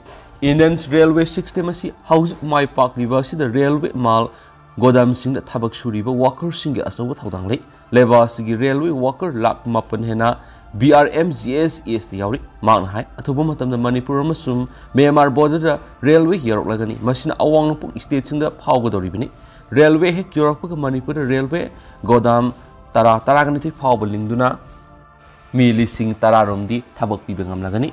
ꯏꯟꯗꯤꯌꯟ ꯔꯦꯜꯋꯦ ꯁꯤꯁꯇꯦꯝ ꯑꯁꯤ ꯍꯧꯖꯤꯛ ꯃꯥꯏ ꯄꯥꯛꯂꯤꯕ ꯑꯁꯤꯗ ꯔꯦꯜꯋꯦ ꯃꯥꯜ ꯒꯣꯗꯥꯝꯁꯤꯡꯗ ꯊꯕꯛ ꯁꯨꯔꯤꯕ ꯋꯥꯀꯔꯁꯤꯡꯒꯤ ꯑꯆꯧꯕ ꯊꯧꯗꯥꯡ ꯂꯩ꯫ ꯂꯩꯕꯥꯛ ꯑꯁꯤꯒꯤ ꯔꯦꯜꯋꯦ ꯋꯥꯀꯔ ꯂꯥꯈ ꯃꯥꯄꯟ ꯍꯦꯟꯅ ꯕꯤ ꯑꯥꯔ ꯑꯦꯝ ꯖꯤ ꯑꯦꯁ ꯑꯦꯁꯇ ꯌꯥꯎꯔꯤ꯫ ꯃꯍꯥꯛꯅ ꯍꯥꯏ, ꯑꯊꯨꯕ ꯃꯇꯝꯗ ꯃꯅꯤꯄꯨꯔ ꯑꯃꯁꯨꯡ ꯃ꯭ꯌꯥꯟꯃꯥꯔ ꯕꯣꯔꯗꯔꯗ ꯔꯦꯜꯋꯦ ꯌꯧꯔꯛꯂꯒꯅꯤ꯫ ꯃꯁꯤꯅ ꯑꯋꯥꯡ ꯅꯣꯡꯄꯣꯛ ꯁ꯭ꯇꯦꯠꯁꯤꯡꯗ ꯐꯥꯎꯒꯗꯧꯔꯤꯕꯅꯤ꯫ ꯔꯦꯜꯋꯦ ꯍꯦꯛ ꯌꯧꯔꯛꯄꯒ ꯃꯅꯤꯄꯨꯔꯗ ꯔꯦꯜꯋꯦ ꯒꯣꯗꯥꯝ ꯇꯔꯥ, ꯇꯔꯥꯒ ꯅꯤꯊꯣꯏ ꯐꯥꯎꯕ ꯂꯤꯡꯗꯨꯅ ꯃꯤ ꯂꯤꯁꯤꯡ ꯇꯔꯥꯔꯣꯝꯗꯤ ꯊꯕꯛ ꯄꯤꯕ ꯉꯝꯂꯒꯅꯤ꯫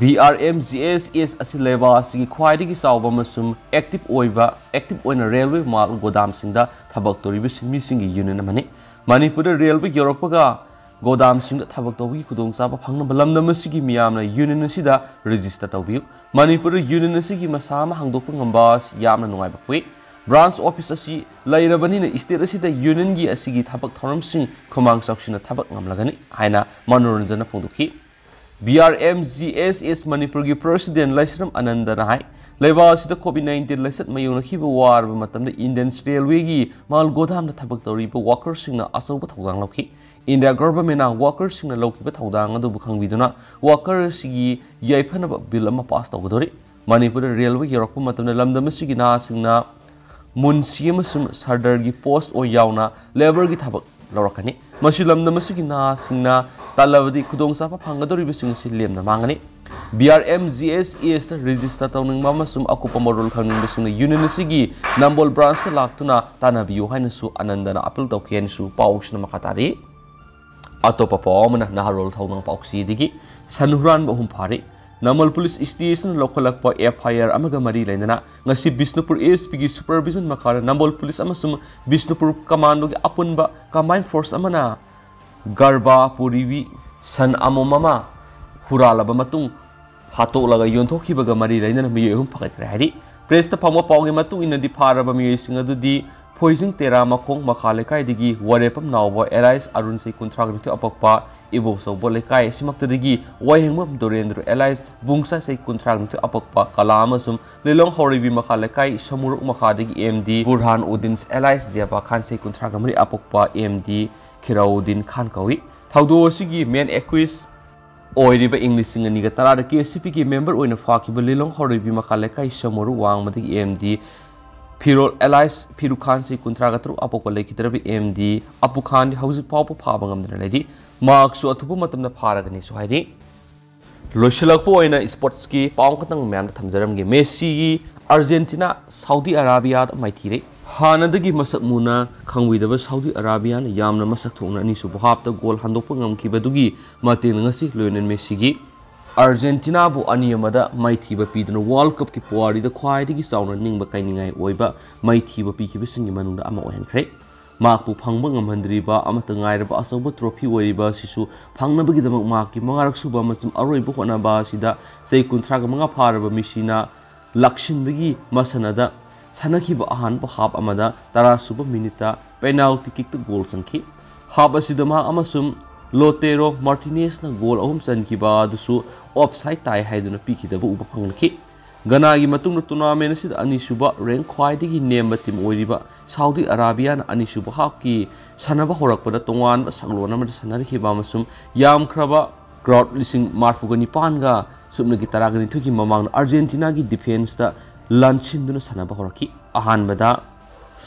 B R M G S ꯑꯦꯁ ꯑꯁꯤ ꯂꯩꯕꯥꯛ ꯑꯁꯤꯒꯤ ꯈ꯭ꯋꯥꯏꯗꯒꯤ ꯆꯥꯎꯕ ꯑꯃꯁꯨꯡ ꯑꯦꯛꯇꯤꯚ ꯑꯣꯏꯕ, ꯑꯦꯛꯇꯤꯚ ꯑꯣꯏꯅ ꯔꯦꯜꯋꯦ ꯃꯥꯜ ꯒꯣꯗꯥꯝꯁꯤꯡꯗ ꯊꯕꯛ ꯇꯧꯔꯤꯕ ꯁꯤꯟꯃꯤꯁꯤꯡꯒꯤ ꯌꯨꯅꯤꯌꯟ ꯑꯃꯅꯤ꯫ ꯃꯅꯤꯄꯨꯔꯗ ꯔꯦꯜꯋꯦ ꯌꯧꯔꯛꯄꯒ ꯒꯣꯗꯥꯝꯁꯤꯡꯗ ꯊꯕꯛ ꯇꯧꯕꯒꯤ ꯈꯨꯗꯣꯡꯆꯥꯕ ꯐꯪꯅꯕ ꯂꯝꯗꯝ ꯑꯁꯤꯒꯤ ꯃꯤꯌꯥꯝꯅ ꯌꯨꯅꯤꯌꯟ ꯑꯁꯤꯗ ꯔꯦꯖꯤꯁꯇꯔ ꯇꯧꯕꯤꯌꯨ꯫ ꯃꯅꯤꯄꯨꯔꯗ ꯌꯨꯅꯤꯌꯟ ꯑꯁꯤꯒꯤ ꯃꯁꯥ ꯑꯃ ꯍꯥꯡꯗꯣꯛꯄ ꯉꯝꯕ ꯑꯁꯤ ꯌꯥꯝꯅ ꯅꯨꯡꯉꯥꯏꯕ ꯄꯣꯛꯏ꯫ ꯕ꯭ꯔꯥꯟꯁ ꯑꯣꯐꯤꯁ ꯑꯁꯤ ꯂꯩꯔꯕꯅꯤꯅ ꯁ꯭ꯇꯦꯠ ꯑꯁꯤꯗ ꯌꯨꯅꯤꯌꯟꯒꯤ ꯑꯁꯤꯒꯤ ꯊꯕꯛ ꯊꯧꯔꯝꯁꯤꯡ ꯈꯨꯃꯥꯡ ꯆꯥꯎꯁꯤꯟꯅ ꯊꯕꯛ ꯉꯝꯂꯒꯅꯤ ꯍꯥꯏꯅ ꯃꯅꯣꯔꯟꯖꯟꯅ ꯐꯣꯡꯗꯣꯛꯈꯤ꯫ B R M G S ꯑꯦꯁ ꯃꯅꯤꯄꯨꯔꯒꯤ ꯄ꯭ꯔꯁꯤꯗꯦꯟ ꯂꯥꯏꯁ꯭ꯔꯝ ꯑꯅꯟꯗꯅ ꯍꯥꯏ, ꯂꯩꯕꯥꯛ ꯑꯁꯤꯗ ꯀꯣꯚꯤꯗ ꯅꯥꯏꯟꯇꯤꯟ ꯂꯥꯏꯆꯠ ꯃꯥꯌꯣꯛꯅꯈꯤꯕ ꯋꯥꯔꯕ ꯃꯇꯝꯗ ꯏꯟꯗꯤꯌꯟ ꯔꯦꯜꯋꯦꯒꯤ ꯃꯥꯜ ꯒꯣꯗꯥꯝꯗ ꯊꯕꯛ ꯇꯧꯔꯤꯕ ꯋꯥꯀꯔꯁꯤꯡꯅ ꯑꯆꯧꯕ ꯊꯧꯗꯥꯡ ꯂꯧꯈꯤ꯫ ꯏꯟꯗꯤꯌꯥ ꯒꯚꯔꯟꯃꯦꯟꯠꯅ ꯋꯥꯀꯔꯁꯤꯡꯅ ꯂꯧꯈꯤꯕ ꯊꯧꯗꯥꯡ ꯑꯗꯨꯕꯨ ꯈꯪꯕꯤꯗꯨꯅ ꯋꯥꯀꯔ ꯑꯁꯤꯒꯤ ꯌꯥꯏꯐꯅꯕ ꯕꯤꯜ ꯑꯃ ꯄꯥꯁ ꯇꯧꯒꯗꯧꯔꯤ꯫ ꯃꯅꯤꯄꯨꯔꯗ ꯔꯦꯜꯋꯦ ꯌꯧꯔꯛꯄ ꯃꯇꯝꯗ ꯂꯝꯗꯝ ꯑꯁꯤꯒꯤ ꯅꯍꯥꯁꯤꯡꯅ ꯃꯨꯟꯁꯤ ꯑꯃꯁꯨꯡ ꯁꯔꯗꯔꯒꯤ ꯄꯣꯁ ꯑꯣꯏ ꯌꯥꯎꯅ ꯂꯦꯕꯔꯒꯤ ꯊꯕꯛ ꯂꯧꯔꯛꯀꯅꯤ꯫ ꯃꯁꯤ ꯂꯝꯗꯝ ꯑꯁꯤꯒꯤ ꯅꯍꯥꯁꯤꯡꯅ ꯇꯜꯂꯕꯗꯤ ꯈꯨꯗꯣꯡꯆꯥꯕ ꯐꯪꯒꯗꯧꯔꯤꯕꯁꯤꯡ ꯑꯁꯤ ꯂꯦꯝꯅ ꯃꯥꯡꯒꯅꯤ꯫ ꯕꯤ ꯑꯥꯔ ꯑꯦꯝ ꯖꯤ ꯑꯦꯁ ꯑꯦꯁꯇ ꯔꯦꯖꯤꯁꯇꯔ ꯇꯧꯅꯤꯡꯕ ꯑꯃꯁꯨꯡ ꯑꯀꯨꯞꯄ ꯃꯔꯣꯜ ꯈꯪꯅꯤꯡꯕꯁꯤꯡꯅ ꯌꯨꯅꯤꯌꯟ ꯑꯁꯤꯒꯤ ꯅꯝꯕꯣꯜ ꯕ꯭ꯔꯥꯟꯁꯇ ꯂꯥꯛꯇꯨꯅ ꯇꯥꯟꯅꯕꯤꯌꯨ ꯍꯥꯏꯅꯁꯨ ꯑꯅꯟꯗꯅ ꯑꯄꯤꯜ ꯇꯧꯈꯤ ꯍꯥꯏꯅꯁꯨ ꯄꯥꯎꯁꯤꯅ ꯃꯈꯥ ꯇꯥꯔꯤ꯫ ꯑꯇꯣꯞꯄ ꯄꯥꯎ ꯑꯃꯅ ꯅꯍꯥꯔꯣꯜ ꯊꯧꯗꯥꯡ ꯄꯥꯎꯆꯦꯗꯒꯤ ꯁꯟ ꯍꯨꯔꯥꯟꯕ ꯑꯍꯨꯝ ꯐꯥꯔꯤ꯫ ꯅꯝꯕꯣꯜ ꯄꯨꯂꯤꯁ ꯁ꯭ꯇꯦꯁꯟꯅ ꯂꯧꯈꯠꯂꯛꯄ ꯑꯦꯐ ꯑꯥꯏ ꯑꯥꯔ ꯑꯃꯒ ꯃꯔꯤ ꯂꯩꯅꯅ ꯉꯁꯤ ꯕꯤꯁꯅꯨꯄꯨꯔ ꯑꯦꯁ ꯄꯤꯒꯤ ꯁꯨꯄꯔꯚꯤꯖꯟ ꯃꯈꯥꯗ ꯅꯝꯕꯣꯜ ꯄꯨꯂꯤꯁ ꯑꯃꯁꯨꯡ ꯕꯤꯁꯅꯨꯄꯨꯔ ꯀꯃꯥꯟꯗꯣꯒꯤ ꯑꯄꯨꯟꯕ ꯀꯝꯕꯥꯏꯟ ꯐꯣꯔꯁ ꯑꯃꯅ ꯒꯔꯕꯥ ꯄꯨꯔꯤꯕꯤ ꯁꯟ ꯑꯃꯣꯝ ꯑꯃ ꯍꯨꯔꯥꯜꯂꯕ ꯃꯇꯨꯡ ꯍꯥꯠꯇꯣꯛꯂꯒ ꯌꯣꯟꯊꯣꯛꯈꯤꯕꯒ ꯃꯔꯤ ꯂꯩꯅꯅ ꯃꯤꯑꯣꯏ ꯑꯍꯨꯝ ꯐꯥꯒꯠꯈ꯭ꯔꯦ ꯍꯥꯏꯔꯤ꯫ ꯄ꯭ꯔꯦꯁꯇ ꯐꯪꯕ ꯄꯥꯎꯒꯤ ꯃꯇꯨꯡ ꯏꯟꯅꯗꯤ ꯐꯥꯔꯕ ꯃꯤꯑꯣꯏꯁꯤꯡ ꯑꯗꯨꯗꯤ ꯐꯣꯏꯖꯤꯡ ꯇꯦꯔꯥ ꯃꯈꯣꯡ ꯃꯈꯥ ꯂꯩꯀꯥꯏꯗꯒꯤ ꯋꯥꯔꯦꯄꯝ ꯅꯥꯎꯕ ꯑꯦꯂꯥꯏꯁ ꯑꯔꯨꯟ ꯆꯍꯤ ꯀꯨꯟꯊ꯭ꯔꯥꯒ ꯅꯤꯊꯣꯏ ꯑꯄꯣꯛꯄ ꯏꯕꯣꯆꯧꯕ ꯂꯩꯀꯥꯏ ꯑꯁꯤꯃꯛꯇꯗꯒꯤ ꯋꯥꯏꯍꯦꯡꯕꯝ ꯗꯣꯔꯦꯟꯗ꯭ꯔ ꯑꯦꯂꯥꯏꯁ ꯕꯨꯡꯁꯥ ꯆꯍꯤ ꯀꯨꯟꯊ꯭ꯔꯥꯒ ꯅꯤꯊꯣꯏ ꯑꯄꯣꯛꯄ ꯀꯂꯥ ꯑꯃꯁꯨꯡ ꯂꯤꯂꯣꯡ ꯍꯧꯔꯩꯕꯤ ꯃꯈꯥ ꯂꯩꯀꯥꯏ ꯁꯃꯨꯔꯨꯛ ꯃꯈꯥꯗꯒꯤ ꯑꯦꯝ ꯗꯤ ꯕꯨꯔꯍꯥꯟ ꯎꯗꯤꯟ ꯑꯦꯂꯥꯏꯁ ꯖꯤꯌꯥꯕꯥ ꯈꯥꯟ ꯆꯍꯤ ꯀꯨꯟꯊ꯭ꯔꯥꯒ ꯃꯔꯤ ꯑꯄꯣꯛꯄ ꯑꯦꯝ ꯗꯤ ꯈꯤꯔꯥꯎꯗꯤꯟ ꯈꯥꯟ ꯀꯧꯏ꯫ ꯊꯧꯗꯣꯛ ꯑꯁꯤꯒꯤ ꯃꯦꯟ ꯑꯦꯀ꯭ꯌꯨꯁ ꯑꯣꯏꯔꯤꯕ ꯏꯪ ꯂꯤꯁꯤꯡ ꯑꯅꯤꯒ ꯇꯔꯥꯗ ꯀꯦ ꯑꯦꯁ ꯁꯤ ꯄꯤꯒꯤ ꯃꯦꯝꯕꯔ ꯑꯣꯏꯅ ꯐꯥꯈꯤꯕ ꯂꯤꯂꯣꯡ ꯍꯧꯔꯩꯕꯤ ꯃꯈꯥ ꯂꯩꯀꯥꯏ ꯁꯃꯨꯔꯨ ꯋꯥꯡꯃꯗꯒꯤ ꯑꯦꯝ ꯗꯤ ꯐꯤꯔꯣꯜ ꯑꯦꯂꯥꯏꯁ ꯐꯤꯔꯨ ꯈꯥꯟ ꯆꯍꯤ ꯀꯨꯟꯊ꯭ꯔꯥꯒ ꯇꯔꯨꯛ ꯑꯄꯣꯛꯄ ꯂꯩꯈꯤꯗ꯭ꯔꯕ ꯑꯦꯝ ꯗꯤ ꯑꯄꯨ ꯈꯥꯟꯗꯤ ꯍꯧꯖꯤꯛ ꯐꯥꯎꯕ ꯐꯥꯕ ꯉꯝꯗꯅ ꯂꯩꯔꯤ꯫ ꯃꯍꯥꯛꯁꯨ ꯑꯊꯨꯕ ꯃꯇꯝꯗ ꯐꯥꯔꯒꯅꯤꯁꯨ ꯍꯥꯏꯔꯤ꯫ ꯂꯣꯏꯁꯤꯜꯂꯛꯄ ꯑꯣꯏꯅ ꯁ꯭ꯄꯣꯔꯠꯁꯀꯤ ꯄꯥꯎ ꯈꯛꯇꯪ ꯃꯌꯥꯝꯗ ꯊꯝꯖꯔꯝꯒꯦ꯫ ꯃꯦꯁꯤꯒꯤ ꯑꯥꯔꯖꯦꯟꯇꯤꯅꯥ ꯁꯥꯎꯗꯤ ꯑꯔꯥꯕꯤꯌꯥꯗ ꯃꯥꯏꯊꯤꯔꯦ꯫ ꯍꯥꯟꯅꯗꯒꯤ ꯃꯁꯛ ꯃꯨꯅ ꯈꯪꯕꯤꯗꯕ ꯁꯥꯎꯗꯤ ꯑꯔꯥꯕꯤꯌꯥꯅ ꯌꯥꯝꯅ ꯃꯁꯛ ꯊꯣꯛꯅ ꯑꯅꯤꯁꯨꯕ ꯍꯥꯞꯇ ꯒꯣꯜ ꯍꯟꯗꯣꯛꯄ ꯉꯝꯈꯤꯕꯗꯨꯒꯤ ꯃꯇꯦꯡꯅ ꯉꯁꯤ ꯂꯤꯑꯣꯅꯦꯜ ꯃꯦꯁꯤꯒꯤ ꯑꯥꯔꯖꯦꯟꯇꯤꯅꯥꯕꯨ ꯑꯅꯤ ꯑꯃꯗ ꯃꯥꯏꯊꯤꯕ ꯄꯤꯗꯨꯅ ꯋꯥꯔꯜ ꯀꯞꯀꯤ ꯄꯨꯋꯥꯔꯤꯗ ꯈ꯭ꯋꯥꯏꯗꯒꯤ ꯆꯥꯎꯅ ꯅꯤꯡꯕ ꯀꯥꯏꯅꯤꯡꯉꯥꯏ ꯑꯣꯏꯕ ꯃꯥꯏꯊꯤꯕ ꯄꯤꯈꯤꯕꯁꯤꯡꯒꯤ ꯃꯅꯨꯡꯗ ꯑꯃ ꯑꯣꯏꯍꯟꯈ꯭ꯔꯦ꯫ ꯃꯍꯥꯛꯄꯨ ꯐꯪꯕ ꯉꯝꯍꯟꯗ꯭ꯔꯤꯕ ꯑꯃꯠꯇ ꯉꯥꯏꯔꯕ ꯑꯆꯧꯕ ꯇ꯭ꯔꯣꯐꯤ ꯑꯣꯏꯔꯤꯕ ꯑꯁꯤꯁꯨ ꯐꯪꯅꯕꯒꯤꯗꯃꯛ ꯃꯍꯥꯛꯀꯤ ꯃꯉꯥꯔꯛ ꯁꯨꯕ ꯑꯃꯁꯨꯡ ꯑꯔꯣꯏꯕ ꯍꯣꯠꯅꯕ ꯑꯁꯤꯗ ꯆꯍꯤ ꯀꯨꯟꯊ꯭ꯔꯥꯒ ꯃꯉꯥ ꯐꯥꯔꯕ ꯃꯦꯁꯤꯅ ꯂꯥꯛꯁꯤꯟꯕꯒꯤ ꯃꯁꯥꯟꯅꯗ ꯁꯥꯟꯅꯈꯤꯕ ꯑꯍꯥꯟꯕ ꯍꯥꯞ ꯑꯃꯗ ꯇꯔꯥ ꯁꯨꯕ ꯃꯤꯅꯤꯠꯇ ꯄꯦꯅꯥꯜꯇꯤ ꯀꯤꯛꯇ ꯒꯣꯜ ꯆꯟꯈꯤ꯫ ꯍꯥꯞ ꯑꯁꯤꯗ ꯃꯍꯥꯛ ꯑꯃꯁꯨꯡ ꯂꯣꯇꯦꯔꯣ ꯃꯥꯔꯇꯤꯅꯦꯁꯅ ꯒꯣꯜ ꯑꯍꯨꯝ ꯆꯟꯈꯤꯕ ꯑꯗꯨꯁꯨ ꯑꯣꯐꯁꯥꯏꯠ ꯇꯥꯏ ꯍꯥꯏꯗꯨꯅ ꯄꯤꯈꯤꯗꯕ ꯎꯕ ꯐꯪꯂꯛꯈꯤ꯫ ꯒꯅꯥꯒꯤ ꯃꯇꯨꯡꯗ ꯇꯣꯔꯅꯥꯃꯦꯟ ꯑꯁꯤꯗ ꯑꯅꯤꯁꯨꯕ ꯔꯦꯡꯛ ꯈ꯭ꯋꯥꯏꯗꯒꯤ ꯅꯦꯝꯕ ꯇꯤꯝ ꯑꯣꯏꯔꯤꯕ ꯁꯥꯎꯗꯤ ꯑꯔꯥꯕꯤꯌꯥꯅ ꯑꯅꯤꯁꯨꯕ ꯍꯥꯞꯀꯤ ꯁꯥꯟꯅꯕ ꯍꯧꯔꯛꯄꯗ ꯇꯣꯉꯥꯟꯕ ꯁꯛꯂꯣꯟ ꯑꯃꯗ ꯁꯥꯟꯅꯔꯛꯈꯤꯕ ꯑꯃꯁꯨꯡ ꯌꯥꯝꯈ꯭ꯔꯕ ꯀ꯭ꯔꯥꯎꯗ ꯂꯤꯁꯤꯡ ꯃꯔꯤꯐꯨꯒ ꯅꯤꯄꯥꯟꯒ ꯁꯨꯞꯅꯒꯤ ꯇꯔꯥꯒ ꯅꯤꯊꯣꯏꯒꯤ ꯃꯃꯥꯡꯗ ꯑꯥꯔꯖꯦꯟꯇꯤꯅꯥꯒꯤ ꯗꯤꯐꯦꯟꯁꯇ ꯂꯥꯟꯁꯤꯟꯗꯨꯅ ꯁꯥꯟꯅꯕ ꯍꯧꯔꯛꯈꯤ꯫ ꯑꯍꯥꯟꯕꯗ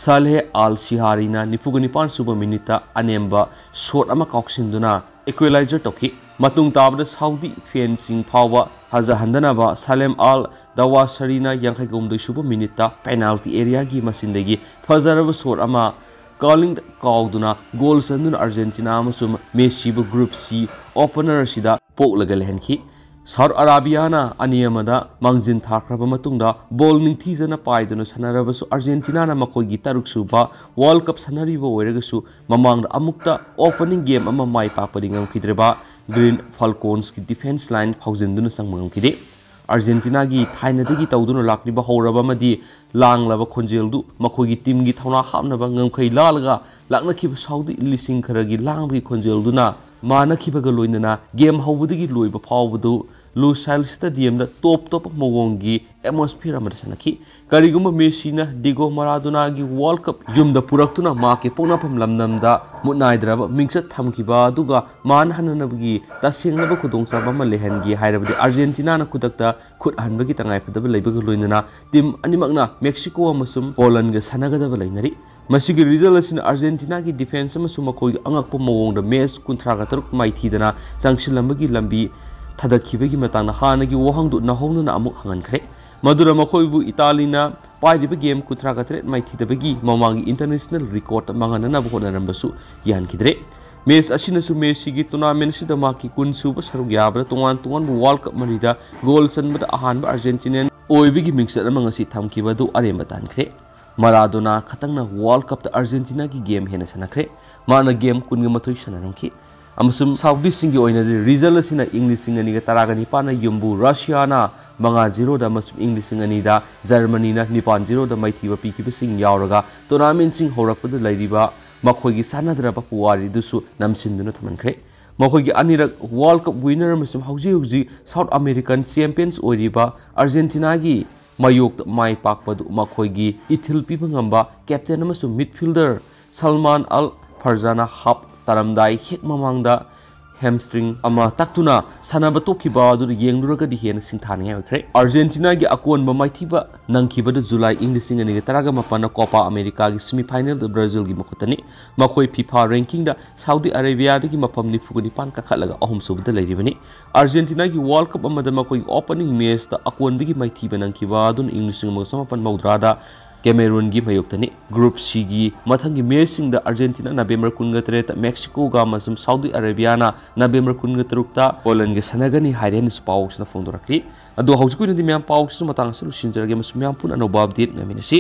ꯁꯥꯂꯦꯍ ꯑꯜ ꯁꯤꯍꯥꯔꯤꯅ ꯅꯤꯐꯨꯒ ꯅꯤꯄꯥꯟ ꯁꯨꯕ ꯃꯤꯅꯤꯠꯇ ꯑꯅꯦꯝꯕ ꯁꯣꯠ ꯑꯃ ꯀꯥꯎꯁꯤꯟꯗꯨꯅ ꯏꯀ꯭ꯋꯦꯂꯥꯏꯖꯔ ꯇꯧꯈꯤ꯫ ꯃꯇꯨꯡ ꯇꯥꯕꯗ ꯁꯥꯎꯗꯤ ꯐꯦꯟꯁꯤꯡ ꯐꯥꯎꯕ ꯊꯥꯖꯍꯟꯗꯅꯕ ꯁꯥꯂꯦꯝ ꯑꯜ ꯗꯋꯥꯁꯔꯤꯅ ꯌꯥꯡꯈꯩꯒ ꯍꯨꯝꯗꯣꯏ ꯁꯨꯕ ꯃꯤꯅꯤꯠꯇ ꯄꯦꯅꯥꯜꯇꯤ ꯑꯦꯔꯤꯌꯥꯒꯤ ꯃꯁꯤꯟꯗꯒꯤ ꯐꯖꯔꯕ ꯁꯣꯠ ꯑꯃ ꯀꯥꯔꯂꯤꯡꯗ ꯀꯥꯎꯗꯨꯅ ꯒꯣꯜ ꯆꯟꯗꯨꯅ ꯑꯥꯔꯖꯦꯟꯇꯤꯅꯥ ꯑꯃꯁꯨꯡ ꯃꯦꯁꯤꯕꯨ ꯒ꯭ꯔꯨꯞ ꯁꯤ ꯑꯣꯄꯅꯔ ꯑꯁꯤꯗ ꯄꯣꯛꯂꯒ ꯂꯩꯍꯟꯈꯤ꯫ ꯁꯥꯎꯠ ꯑꯔꯥꯕꯤꯌꯥꯅ ꯑꯅꯤ ꯑꯃꯗ ꯃꯥꯡꯖꯤꯟ ꯊꯥꯈ꯭ꯔꯕ ꯃꯇꯨꯡꯗ ꯕꯣꯜ ꯅꯤꯡꯊꯤꯖꯅ ꯄꯥꯏꯗꯨꯅ ꯁꯥꯟꯅꯔꯕꯁꯨ ꯑꯥꯔꯖꯦꯟꯇꯤꯅꯥꯅ ꯃꯈꯣꯏꯒꯤ ꯇꯔꯨꯛ ꯁꯨꯕ ꯋꯥꯔꯜ ꯀꯞ ꯁꯥꯟꯅꯔꯤꯕ ꯑꯣꯏꯔꯒꯁꯨ ꯃꯃꯥꯡꯗ ꯑꯃꯨꯛꯇ ꯑꯣꯄꯅꯤꯡ ꯒꯦꯝ ꯑꯃ ꯃꯥꯏ ꯄꯥꯛꯄꯗꯤ ꯉꯝꯈꯤꯗ꯭ꯔꯤꯕ ꯒ꯭ꯔꯤꯟ ꯐꯥꯜꯀꯣꯟꯁꯀꯤ ꯗꯤꯐꯦꯟꯁ ꯂꯥꯏꯟ ꯐꯥꯎꯖꯤꯟꯗꯨꯅ ꯆꯪꯕ ꯉꯝꯈꯤꯗꯦ꯫ ꯑꯥꯔꯖꯦꯟꯇꯤꯅꯥꯒꯤ ꯊꯥꯏꯅꯗꯒꯤ ꯇꯧꯗꯨꯅ ꯂꯥꯛꯂꯤꯕ ꯍꯧꯔꯕ ꯑꯃꯗꯤ ꯂꯥꯡꯂꯕ ꯈꯣꯟꯖꯦꯜꯗꯨ ꯃꯈꯣꯏꯒꯤ ꯇꯤꯝꯒꯤ ꯊꯧꯅꯥ ꯍꯥꯞꯅꯕ ꯉꯝꯈꯩ ꯂꯥꯜꯂꯒ ꯂꯥꯛꯅꯈꯤꯕ ꯁꯥꯎꯗꯤ ꯂꯤꯁꯤꯡ ꯈꯔꯒꯤ ꯂꯥꯡꯕꯒꯤ ꯈꯣꯟꯖꯦꯜꯗꯨꯅ ꯃꯥꯟꯅꯈꯤꯕꯒ ꯂꯣꯏꯅꯅ ꯒꯦꯝ ꯍꯧꯕꯗꯒꯤ ꯂꯣꯏꯕ ꯐꯥꯎꯕꯗꯨ ꯂꯨꯁꯥꯏꯜ ꯁ꯭ꯇꯦꯗꯤꯌꯝꯗ ꯇꯣꯞ ꯇꯣꯞꯄ ꯃꯑꯣꯡꯒꯤ ꯑꯦꯠꯃꯣꯁꯐꯤꯌꯔ ꯑꯃꯗ ꯁꯥꯟꯅꯈꯤ꯫ ꯀꯔꯤꯒꯨꯝꯕ ꯃꯦꯁꯤꯅ ꯗꯤꯒꯣ ꯃꯔꯥꯗꯣꯅꯥꯒꯤ ꯋꯥꯔꯜ ꯀꯞ ꯌꯨꯝꯗ ꯄꯨꯔꯛꯇꯨꯅ ꯃꯍꯥꯛꯀꯤ ꯄꯣꯛꯅꯐꯝ ꯂꯝꯗꯝꯗ ꯃꯨꯠꯅꯥꯏꯗ꯭ꯔꯕ ꯃꯤꯡꯆꯠ ꯊꯝꯈꯤꯕ ꯑꯗꯨꯒ ꯃꯥꯟꯍꯟꯅꯅꯕꯒꯤ ꯇꯁꯦꯡꯂꯕ ꯈꯨꯗꯣꯡꯆꯥꯕ ꯑꯃ ꯂꯩꯍꯟꯒꯦ ꯍꯥꯏꯔꯕꯗꯤ ꯑꯥꯔꯖꯦꯟꯇꯤꯅꯥꯅ ꯈꯨꯗꯛꯇ ꯈꯨꯠ ꯍꯟꯕꯒꯤ ꯇꯉꯥꯏꯐꯗꯕ ꯂꯩꯕꯒ ꯂꯣꯏꯅꯅ ꯇꯤꯝ ꯑꯅꯤꯃꯛꯅ ꯃꯦꯛꯁꯤꯀꯣ ꯑꯃꯁꯨꯡ ꯄꯣꯂꯟꯒ ꯁꯥꯟꯅꯒꯗꯕ ꯂꯩꯅꯔꯤ꯫ ꯃꯁꯤꯒꯤ ꯔꯤꯖꯜ ꯑꯁꯤꯅ ꯑꯥꯔꯖꯦꯟꯇꯤꯅꯥꯒꯤ ꯗꯤꯐꯦꯟꯁ ꯑꯃꯁꯨꯡ ꯃꯈꯣꯏꯒꯤ ꯑꯉꯛꯄ ꯃꯑꯣꯡꯗ ꯃꯦꯆ ꯀꯨꯟꯊ꯭ꯔꯥꯒ ꯇꯔꯨꯛ ꯃꯥꯏꯊꯤꯗꯅ ꯆꯪꯁꯤꯜꯂꯝꯕꯒꯤ ꯂꯝꯕꯤ ꯊꯥꯗꯠꯈꯤꯕꯒꯤ ꯃꯇꯥꯡꯗ ꯍꯥꯟꯅꯒꯤ ꯋꯥꯍꯪꯗꯨ ꯅꯧꯍꯧꯅꯅ ꯑꯃꯨꯛ ꯍꯪꯍꯟꯈ꯭ꯔꯦ꯫ ꯃꯗꯨꯅ ꯃꯈꯣꯏꯕꯨ ꯏꯇꯥꯂꯤꯅ ꯄꯥꯏꯔꯤꯕ ꯒꯦꯝ ꯀꯨꯟꯊ꯭ꯔꯥꯒ ꯇꯔꯦꯠ ꯃꯥꯏꯊꯤꯗꯕꯒꯤ ꯃꯃꯥꯡꯒꯤ ꯏꯟꯇꯔꯅꯦꯁꯅꯦꯜ ꯔꯦꯀꯣꯔꯗ ꯃꯥꯡꯍꯟꯅꯅꯕ ꯍꯣꯠꯅꯔꯝꯕꯁꯨ ꯌꯥꯍꯟꯈꯤꯗ꯭ꯔꯦ꯫ ꯃꯦꯆ ꯑꯁꯤꯅꯁꯨ ꯃꯦꯁꯤꯒꯤ ꯇꯣꯔꯅꯥꯃꯦꯟ ꯑꯁꯤꯗ ꯃꯍꯥꯛꯀꯤ ꯀꯨꯟ ꯁꯨꯕ ꯁꯔꯨꯛ ꯌꯥꯕꯗ ꯇꯣꯉꯥꯟ ꯇꯣꯉꯥꯟꯕ ꯋꯥꯔꯜ ꯀꯞ ꯃꯔꯤꯗ ꯒꯣꯜ ꯆꯟꯕꯗ ꯑꯍꯥꯟꯕ ꯑꯥꯔꯖꯦꯟꯇꯤꯅꯤꯌꯟ ꯑꯣꯏꯕꯒꯤ ꯃꯤꯡꯆꯠ ꯑꯃ ꯉꯁꯤ ꯊꯝꯈꯤꯕ ꯑꯗꯨ ꯑꯔꯦꯝꯕ ꯇꯥꯟꯈ꯭ꯔꯦ꯫ ꯃꯔꯥꯗꯣꯅꯥ ꯈꯛꯇꯪꯅ ꯋꯥꯔꯜ ꯀꯞꯇ ꯑꯥꯔꯖꯦꯟꯇꯤꯅꯥꯒꯤ ꯒꯦꯝ ꯍꯦꯟꯅ ꯁꯥꯟꯅꯈ꯭ꯔꯦ꯫ ꯃꯥꯅ ꯒꯦꯝ ꯀꯨꯟꯒ ꯃꯥꯊꯣꯏ ꯁꯥꯟꯅꯔꯝꯈꯤ꯫ ꯑꯃꯁꯨꯡ ꯁꯥꯎꯗꯤꯁꯤꯡꯒꯤ ꯑꯣꯏꯅꯗꯤ ꯔꯤꯖꯜ ꯑꯁꯤꯅ ꯏꯪ ꯂꯤꯁꯤꯡ ꯑꯅꯤꯒ ꯇꯔꯥꯒ ꯅꯤꯄꯥꯟꯗ ꯌꯨꯝꯕꯨ ꯔꯁꯤꯌꯥꯅ ꯃꯉꯥ ꯖꯤꯔꯣꯗ ꯑꯃꯁꯨꯡ ꯏꯪ ꯂꯤꯁꯤꯡ ꯑꯅꯤꯗ ꯖꯔꯃꯅꯤꯅ ꯅꯤꯄꯥꯟ ꯖꯤꯔꯣꯗ ꯃꯥꯏꯊꯤꯕ ꯄꯤꯈꯤꯕꯁꯤꯡ ꯌꯥꯎꯔꯒ ꯇꯣꯔꯅꯥꯃꯦꯟꯁꯤꯡ ꯍꯧꯔꯛꯄꯗ ꯂꯩꯔꯤꯕ ꯃꯈꯣꯏꯒꯤ ꯆꯥꯟꯅꯗ꯭ꯔꯕ ꯄꯨꯋꯥꯔꯤꯗꯨꯁꯨ ꯅꯝꯁꯤꯟꯗꯨꯅ ꯊꯝꯍꯟꯈ꯭ꯔꯦ꯫ ꯃꯈꯣꯏꯒꯤ ꯑꯅꯤꯔꯛ ꯋꯥꯔꯜ ꯀꯞ ꯋꯤꯅꯔ ꯑꯃꯁꯨꯡ ꯍꯧꯖꯤꯛ ꯍꯧꯖꯤꯛ ꯁꯥꯎꯠ ꯑꯃꯦꯔꯤꯀꯟ ꯆꯦꯝꯄꯤꯌꯟꯁ ꯑꯣꯏꯔꯤꯕ ꯑꯥꯔꯖꯦꯟꯇꯤꯅꯥꯒꯤ ꯃꯥꯌꯣꯛꯇ ꯃꯥꯏ ꯄꯥꯛꯄꯗꯨ ꯃꯈꯣꯏꯒꯤ ꯏꯊꯤꯜ ꯄꯤꯕ ꯉꯝꯕ ꯀꯦꯞꯇꯦꯟ ꯑꯃꯁꯨꯡ ꯃꯤꯗꯐꯤꯜꯗꯔ ꯁꯜꯃꯥꯟ ꯑꯜ ꯐꯔꯖꯥꯅ ꯍꯥꯞ ꯇꯥꯔꯝꯗꯥꯏ ꯍꯦꯛ ꯃꯃꯥꯡꯗ ꯍꯦꯝꯁꯇ꯭ꯔꯤꯡ ꯑꯃ ꯇꯛꯇꯨꯅ ꯁꯥꯟꯅꯕ ꯇꯣꯛꯈꯤꯕ ꯑꯗꯨꯗ ꯌꯦꯡꯂꯨꯔꯒꯗꯤ ꯍꯦꯟꯅ ꯁꯤꯡꯊꯥꯅꯤꯡꯉꯥꯏ ꯑꯣꯏꯈ꯭ꯔꯦ꯫ ꯑꯥꯔꯖꯦꯟꯇꯤꯅꯥꯒꯤ ꯑꯀꯣꯟꯕ ꯃꯥꯏꯊꯤꯕ ꯅꯪꯈꯤꯕꯗꯨ ꯖꯨꯂꯥꯏ ꯏꯪ ꯂꯤꯁꯤꯡ ꯑꯅꯤꯒ ꯇꯔꯥꯒ ꯃꯥꯄꯟꯗ ꯀꯣꯄꯥ ꯑꯃꯦꯔꯤꯀꯥꯒꯤ ꯁꯤꯃꯤꯐꯥꯏꯅꯦꯜꯗ ꯕ꯭ꯔꯥꯖꯤꯜꯒꯤ ꯃꯈꯨꯠꯇꯅꯤ꯫ ꯃꯈꯣꯏ ꯐꯤꯐꯥ ꯔꯦꯡꯀꯤꯡꯗ ꯁꯥꯎꯗꯤ ꯑꯔꯦꯕꯤꯌꯥꯗꯒꯤ ꯃꯐꯝ ꯅꯤꯐꯨꯒ ꯅꯤꯄꯥꯟ ꯀꯥꯈꯠꯂꯒ ꯑꯍꯨꯝꯁꯨꯕꯗ ꯂꯩꯔꯤꯕꯅꯤ꯫ ꯑꯥꯔꯖꯦꯟꯇꯤꯅꯥꯒꯤ ꯋꯥꯔꯜ ꯀꯞ ꯑꯃꯗ ꯃꯈꯣꯏꯒꯤ ꯑꯣꯄꯅꯤꯡ ꯃꯦꯆꯇ ꯑꯀꯣꯟꯕꯒꯤ ꯃꯥꯏꯊꯤꯕ ꯅꯪꯈꯤꯕ ꯑꯗꯨꯅ ꯏꯪ ꯂꯤꯁꯤꯡ ꯑꯃꯒ ꯆꯃꯥꯄꯟ ꯃꯧꯗ꯭ꯔꯥꯗ ꯀꯦꯃꯦꯔꯨꯟꯒꯤ ꯃꯥꯌꯣꯛꯇꯅꯤ꯫ ꯒ꯭ꯔꯨꯞ ꯁꯤꯒꯤ ꯃꯊꯪꯒꯤ ꯃꯦꯆꯁꯤꯡꯗ ꯑꯥꯔꯖꯦꯟꯇꯤꯅꯥ ꯅꯕꯦꯝꯕꯔ ꯀꯨꯟꯒ ꯇꯔꯦꯠꯇ ꯃꯦꯛꯁꯤꯀꯣꯒ ꯑꯃꯁꯨꯡ ꯁꯥꯎꯗꯤ ꯑꯔꯦꯕꯤꯌꯥꯅ ꯅꯕꯦꯝꯕꯔ ꯀꯨꯟꯒ ꯇꯔꯨꯛꯇ ꯄꯣꯂꯟꯒ ꯁꯥꯟꯅꯒꯅꯤ ꯍꯥꯏꯔꯦꯅꯁꯨ ꯄꯥꯎꯁꯤꯅ ꯐꯣꯡꯗꯣꯔꯛꯈꯤ꯫ ꯑꯗꯣ ꯍꯧꯖꯤꯛꯀꯤ ꯑꯣꯏꯅꯗꯤ ꯃꯌꯥꯝ ꯄꯥꯎꯁꯤꯁꯨ ꯃꯇꯥꯡ ꯑꯁꯤꯗ ꯂꯣꯏꯁꯤꯟꯖꯔꯒꯦ ꯑꯃꯁꯨꯡ ꯃꯌꯥꯝ ꯄꯨꯟꯅ ꯑꯅꯧꯕ ꯑꯞꯗꯦꯠ ꯉꯥꯏꯃꯤꯟꯅꯁꯤ꯫